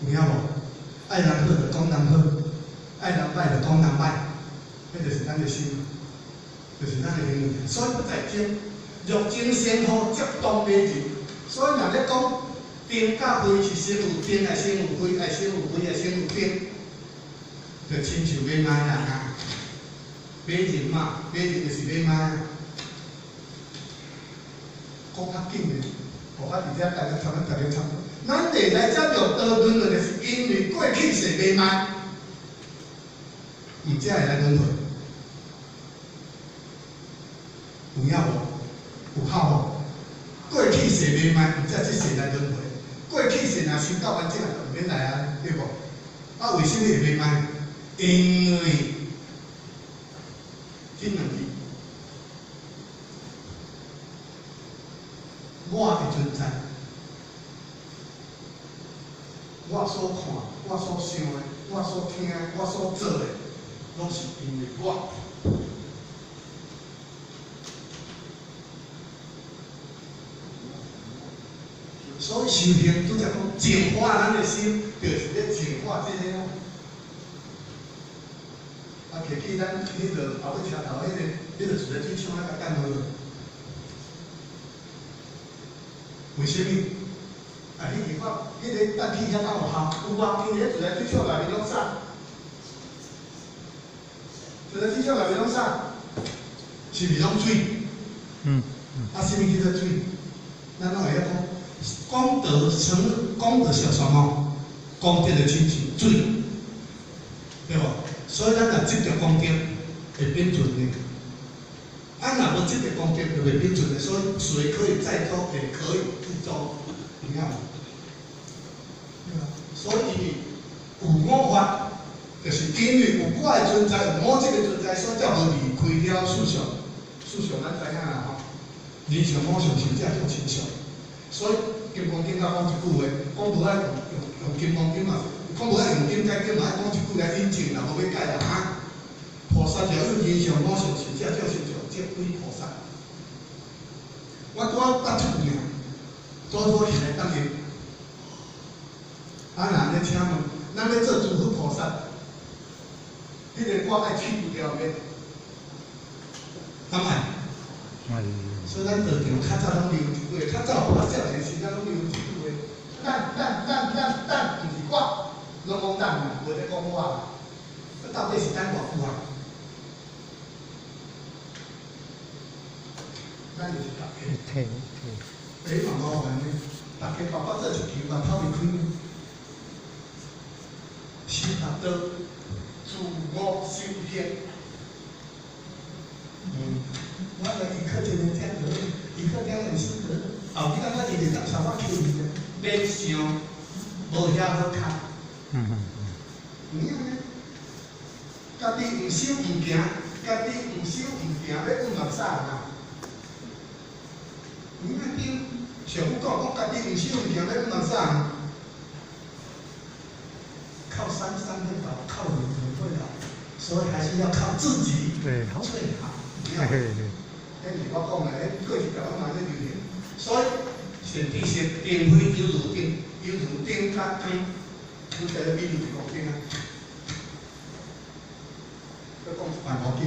有影無？愛人好就講人好，愛人歹就講人歹，彼就是咱的心，就是咱的行為。所以不在爭，若爭先好，則當馬人。所以若咧講定佮慧是先有定，抑先有慧，抑先有慧，抑先有定，就親像馬仔啦，馬人嘛，馬人就是馬仔。講較緊的。我伫遮大家差不多，大家差不多。咱會來遮六道輪迴，就是因為過去世迷茫，毋才會來輪迴。有影無？有效無？過去世迷茫，毋才這世來輪迴。過去世若修到完整，就毋免來啊，對無？啊，為啥物會迷茫？因為這兩字，我的存在，我所看、我所想的、我所聽的、我所做的，攏是因為我。所以修行拄則講淨化咱的心，就是咧淨化這个。啊，提起咱彼个後尾車頭彼个自來水廠仔共等落。為啥物？啊，你去看，彼个氮氣遐敢有效？有啊，因為自來水廠內面攏灑，自來水廠內面攏灑，是毋是攏水？啊，啥物叫做水？咱攏會曉講，功德成功德是什麼？功德就親像水，對無？所以咱若執著功德，會變純的。啊，若無執著功德，就袂變純的。所以水可以載舟，也可以覆舟，有影無？所以有我法，就是因為有我的存在，有我這個存在，所以才無離開了四相。四相咱知影啦吼，人相、我相、壽者眾生相。所以《金剛經》才講一句話，講無愛用《金剛經》嘛，講無愛用經解經嘛，愛講一句來引證啦，無欲解啦哈。菩薩就有人相、我相、壽者眾生相，則歸菩薩。我拄仔搭出去爾，拄拄起來等伊。啊，若按呢請問，咱欲做諸佛菩薩，彼个我愛去除掉免？敢愛？所以咱道場較早攏留一句話，較早我少年時陣攏留一句話，咱，毋是我，攏講咱啦，無咧講我啦。到底是等偌久啊？咱就是逐家。欸，嘛麻煩呢，逐家爸爸做一球嘛，拋袂開呢。修學道，自我修行。我來伊靠一个這個，伊靠點樣修得，後尾感覺伊會當相我扣去，免想，無遐好較。有影呢？家己毋修毋行，家己毋修毋行，欲阮目屎啊？有影對？上古講講家己毋修毋行，欲阮目屎啊？靠山山會倒，靠人人會老，所以還是要靠自己最好。彼毋是我講的，彼過去台灣嘛咧流行。所以善知識定非猶如燈，猶如燈佮光，阮這個比喻是講燈啊。閣講一擺無緊，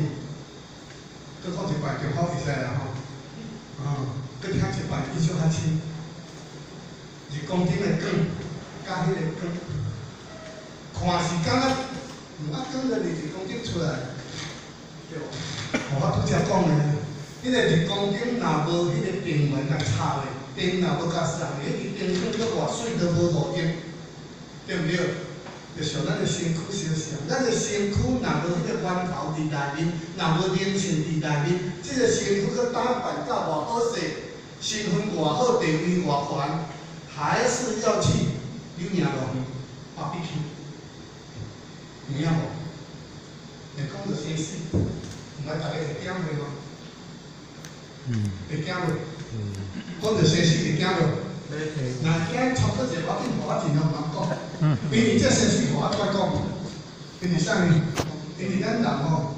閣講一擺就好會使啦吼。啊，閣聽一擺印象較深。光顶的光，佮彼个光，看是感觉，啊，光就日光顶出來，對無？我拄才講的，彼個日光燈若無彼個電源共插的，電若無共送的，彼個燈光閣偌媠都無路用，對毋對？就像咱的身軀相像，咱的身軀若無彼個源頭佇內面，若無靈性佇內面，這個身軀閣打扮甲偌好勢，身份偌好，地位偌懸，還是要去柳營路邊芭比 Q，有影無？會講著生死，毋知大家會驚袂無？會驚無？講著生死會驚無？若驚超過者，我緊予我盡量毋通講，因為這生死予我出來講，因為啥物？因為咱人吼，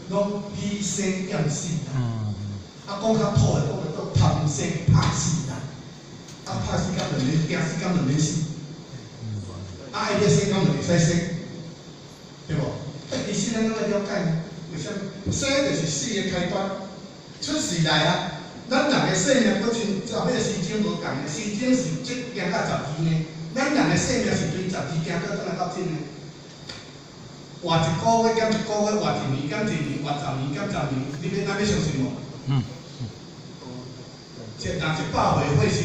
攏喜生厭死啦。啊，講較土的，講叫做貪生怕死啦。啊，怕死敢就免驚死，敢就免死。啊，愛欲生敢就會使生，對無？啊，其實咱攏愛了解，為啥物？生就是死的開端，出世來啊。咱人的生命閣親，這彼個時鐘無仝的，時鐘是這行到12呢。咱人的生命是對12行到轉來到這呢。活一個月減一個月，活一年減一年，活十年減十年，你欲咱欲相信無？嗯。這若100歲歲壽，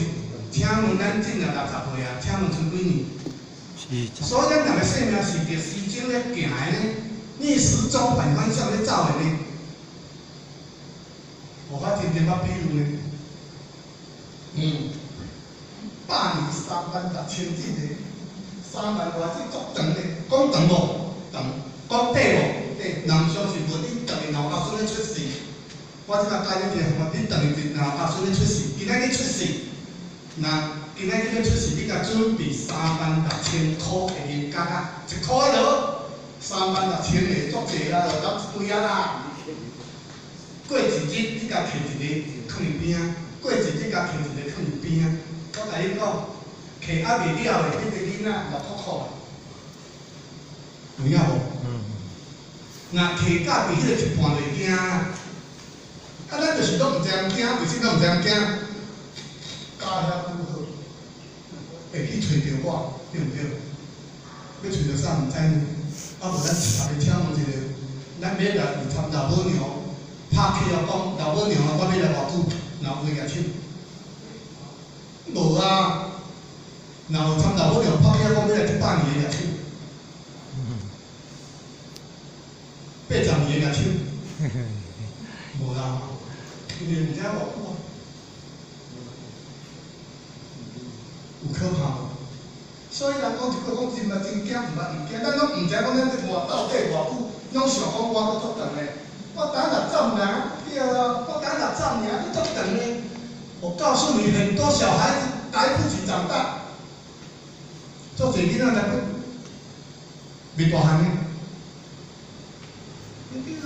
請問咱今年60歲啊？請問賰幾年？所以咱人的生命是佇時鐘咧行的呢，逆時鐘反方向咧走的呢。我真正捌比喻呢，百年3萬6千這個，3萬外這足長的，講長無？長，講短無？短。人相信無？你轉去老家孫咧出世，我這擺教你一個方法，你轉去老家孫咧出世，今仔日出世，若今仔日欲出世，你共準備36,000箍的銀角啊，一箍的就36,000個，足濟啊，就攏一堆啊啦。過一日，你共摕一个囥佇邊仔；過一日，共摕一个囥佇邊仔。我共你講，摕猶未了的，彼個囡仔6箍箍，有影無？若摕到佇彼個一半就會驚啊！啊，咱就是攏毋知影驚，為啥攏毋知影驚？教遐拄好，會去揣著我，對毋對？欲揣著啥毋知呢？啊，無咱逐个請問一下，咱欲來參老母娘，拍起來講老母娘啊，我欲來偌久？若有會舉手？無啊！若有參老母娘拍起來講欲來100年的舉手，80年的舉手，無啦，因為毋知偌久啊，有可怕無？所以人講一句講真嘛真驚，毋捌毋驚，咱攏毋知講咱這活到底偌久，攏想講我閣足長的，我等60爾，對啊，我等60爾，閣足長的。我告訴你，很多小孩子來不及長大，足濟囡仔來不未大漢呢。對啊，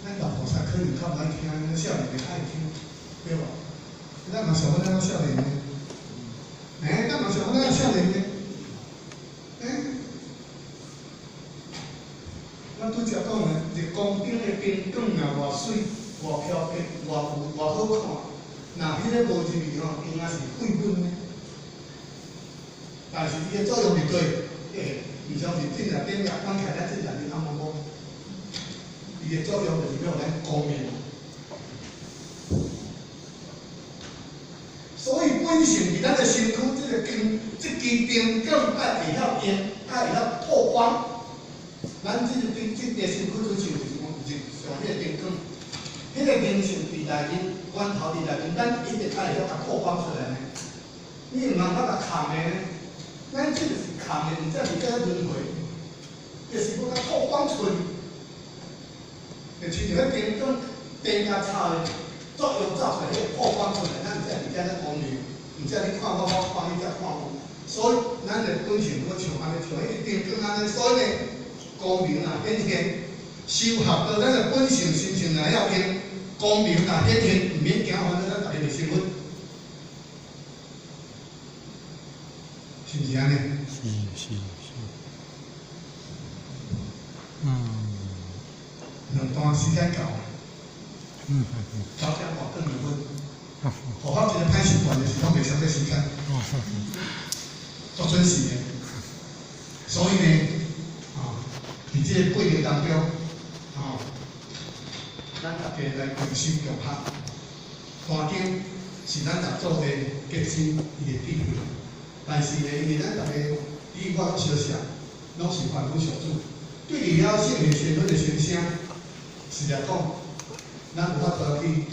咱老菩薩可能較無愛聽，咱少年的較愛聽，對無？咱嘛想講咱少年的，欸，咱嘛想講咱少年的，欸，咱拄才講的，日光燈的燈光若偌媠、偌飄逸、偌有、偌好看，若彼个無入去吼，伊若是廢本呢。但是伊的作用是對，欸，毋相信，正日頂日關起來，咱正日面暗暛暛，伊的作用就是欲予咱光明。所以本性佇咱的身軀，這個燈，這支燈光愛會曉用，愛會曉透光。咱這個燈，這個身軀就像是講，像彼個燈光，彼個靈性佇內面，源頭佇內面，咱一定愛會曉共透光出來呢。你毋通閣共藏的呢？咱這個是藏的，毋才佇遮輪迴，就是欲共透光出來，就親像彼燈光，電共插的。作用照出來，彼個曝光出來，咱才佇遮咧光明，毋才你看我，我看你，才看有。所以咱的本性閣像按呢，像彼個燈光按呢，所以呢，光明啊顯現，修學到咱的本性心性若曉用，光明啊顯現，毋免驚煩惱，咱逐日就成佛，是毋是按呢？是是是。兩段時間到。9點外轉就分。护法一个歹习惯就是拢袂啥物时间，足准时的。所以呢，伫这个过程当中，咱大家来共修共学。大经是咱六祖的结晶，伊的智慧。但是呢，因为咱大家你我拢相识，拢是凡夫俗子，对伫了圣贤仙女的心声，实在讲，咱有法度去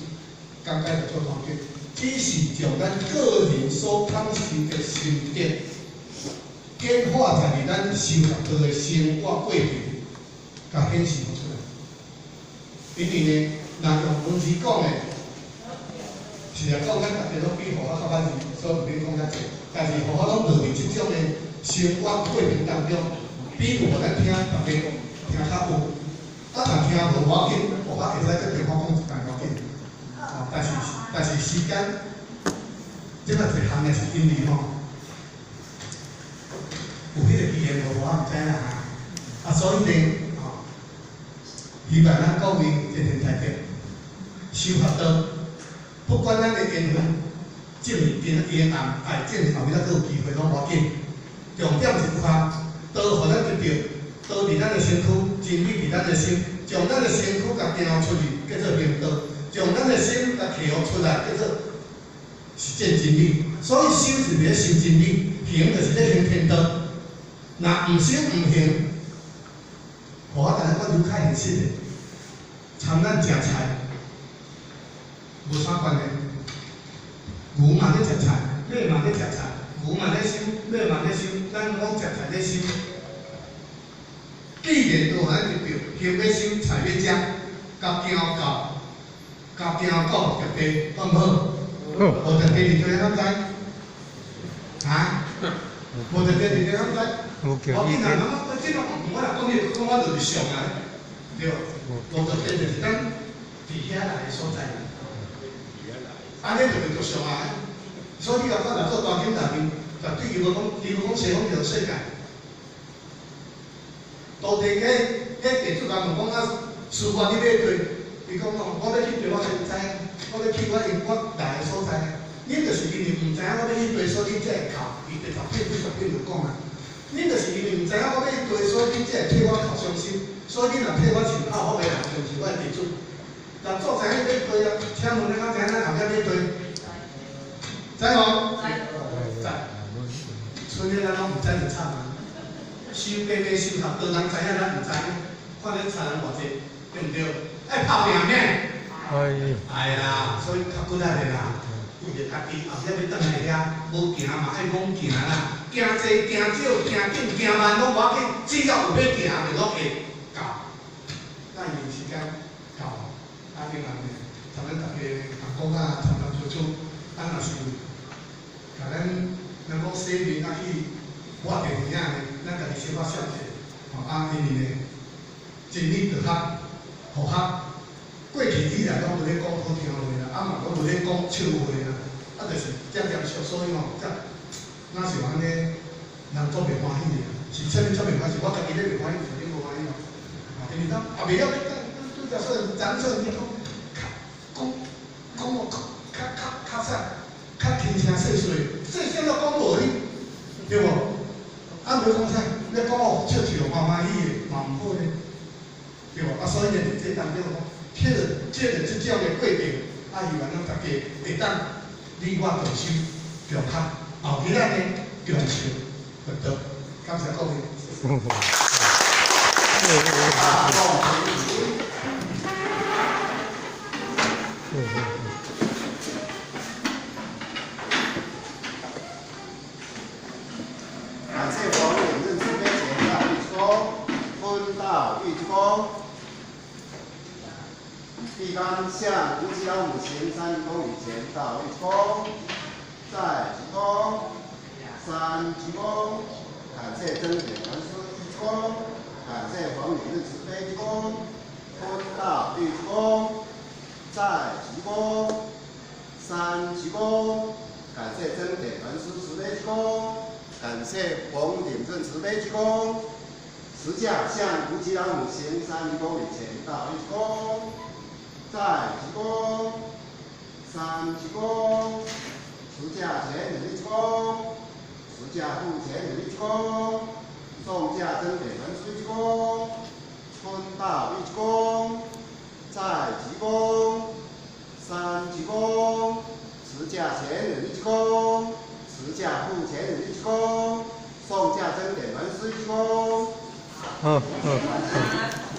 讲解六祖坛经，只是将咱个人所感受的心得，简化在伫咱修学道的生活过程，共显示出来。因为呢，若用文字讲的，实在讲，咱大家拢比护法较捌字，所以毋免讲遮济。但是护法拢落伫这种的生活过程当中，比如予咱听，大家听较有。啊，若听无要紧，护法会使阁电话讲一摆无要紧。但是时间，这摆一项的是因为吼，有彼个机缘无，我毋知啦哈。啊，所以呢，希望咱各位这阵台德修学道，不管咱的缘分正面阴暗，爱正后尾仔阁有机会拢无要紧。重点是有法道予咱得著，道伫咱的身躯，真理伫咱的心，将咱的身躯共行出去，叫做行道；将咱的心共提出来，叫做实践真理。所以修是伫咧修真理，行就是咧行天道。若毋修毋行，我共你讲愈较现实的，参咱食菜无啥关系。牛嘛咧食菜，马嘛咧食菜，牛嘛咧修，马嘛咧修，咱拢食菜咧修。既然都予咱得著，行欲修，菜欲食，共行到，共行到目的地，好毋好？好。目的地伫佗位，敢知？啊？目的地伫佗位，敢知？无叫我紧啊，我这个我若讲你，讲我就是俗啊，对无？目的地就是咱伫遐来的所在。按呢就袂著俗啊！所以你若看六祖坛经内面，绝对伊无讲，伊无讲西方极乐世界。徒弟彼弟子共问讲啊，师父你欲佗？伊讲哦，我欲去佗，我才毋知影，我欲去我因我来的所在。恁就是因为毋知影我欲去佗，所以恁才会哭。伊第十品、几十品就讲啊。恁就是因为毋知影我欲去佗，所以恁才会替我哭伤心。所以恁若替我穿孝，我袂人就是我的弟子。六祖知影欲佗啊？请问你敢知影咱后壁欲佗？知无？知。剩的咱拢毋知就惨啊！修爬爬修学道，人知影咱毋知，看恁差人偌济，对毋对？爱拍拚免？爱。爱啦，所以较骨力的啦，为著家己后壁欲转来遐，无行嘛爱猛行啦，行济行少行紧行慢拢无要紧，只要有欲行就拢会到。咱有时间到，啊，另外呢，参咱大家阿公啊，参咱叔叔，啊，若是共咱讲洗面啊去抹电耳仔呢，咱家己小可笑者，吼啊，因为呢，真理道学，佛学，过去以来拢无咧讲好听话啦，啊嘛拢无咧讲笑话啦，啊就是渐渐熟，所以吼，才若是按呢，人总袂欢喜的，是啥物总袂欢喜？我家己咧袂欢喜，是恁无欢喜哦。啊，因为咱也袂晓咧讲，对对所以咱做你讲，较讲讲较较较较啥，较轻声细细，细声都讲无你，对无？啊，袂讲啥，欲讲哦，笑笑欢欢喜的，嘛毋好咧，对无？啊，所以呢，伫这当中讲，借著这种的过程，啊，希望咱大家会当你我同修共学，后日仔呢共修佛道。感谢各位。大众起。感谢黄领认慈悲前道一鞠躬，分道一鞠躬。地方向无极老母行三鞠躬以前道一鞠躬，再鞠躬，三鞠躬。感谢真点传师一鞠躬，感谢黄领认慈悲一鞠躬，分道一鞠躬，再鞠躬，三鞠躬。感谢真点传师慈悲鞠躬。感谢黄鼎正慈悲鞠躬，十架向无极老母行三鞠躬以前道一鞠躬，再鞠躬，三鞠躬，出駕前一鞠躬，出駕赴前一鞠躬，送駕真點完師一鞠躬，春到一鞠躬，再鞠躬，三鞠躬，出駕前一鞠躬，出駕赴前一鞠躬，送駕真點完師一鞠躬。好，好，好。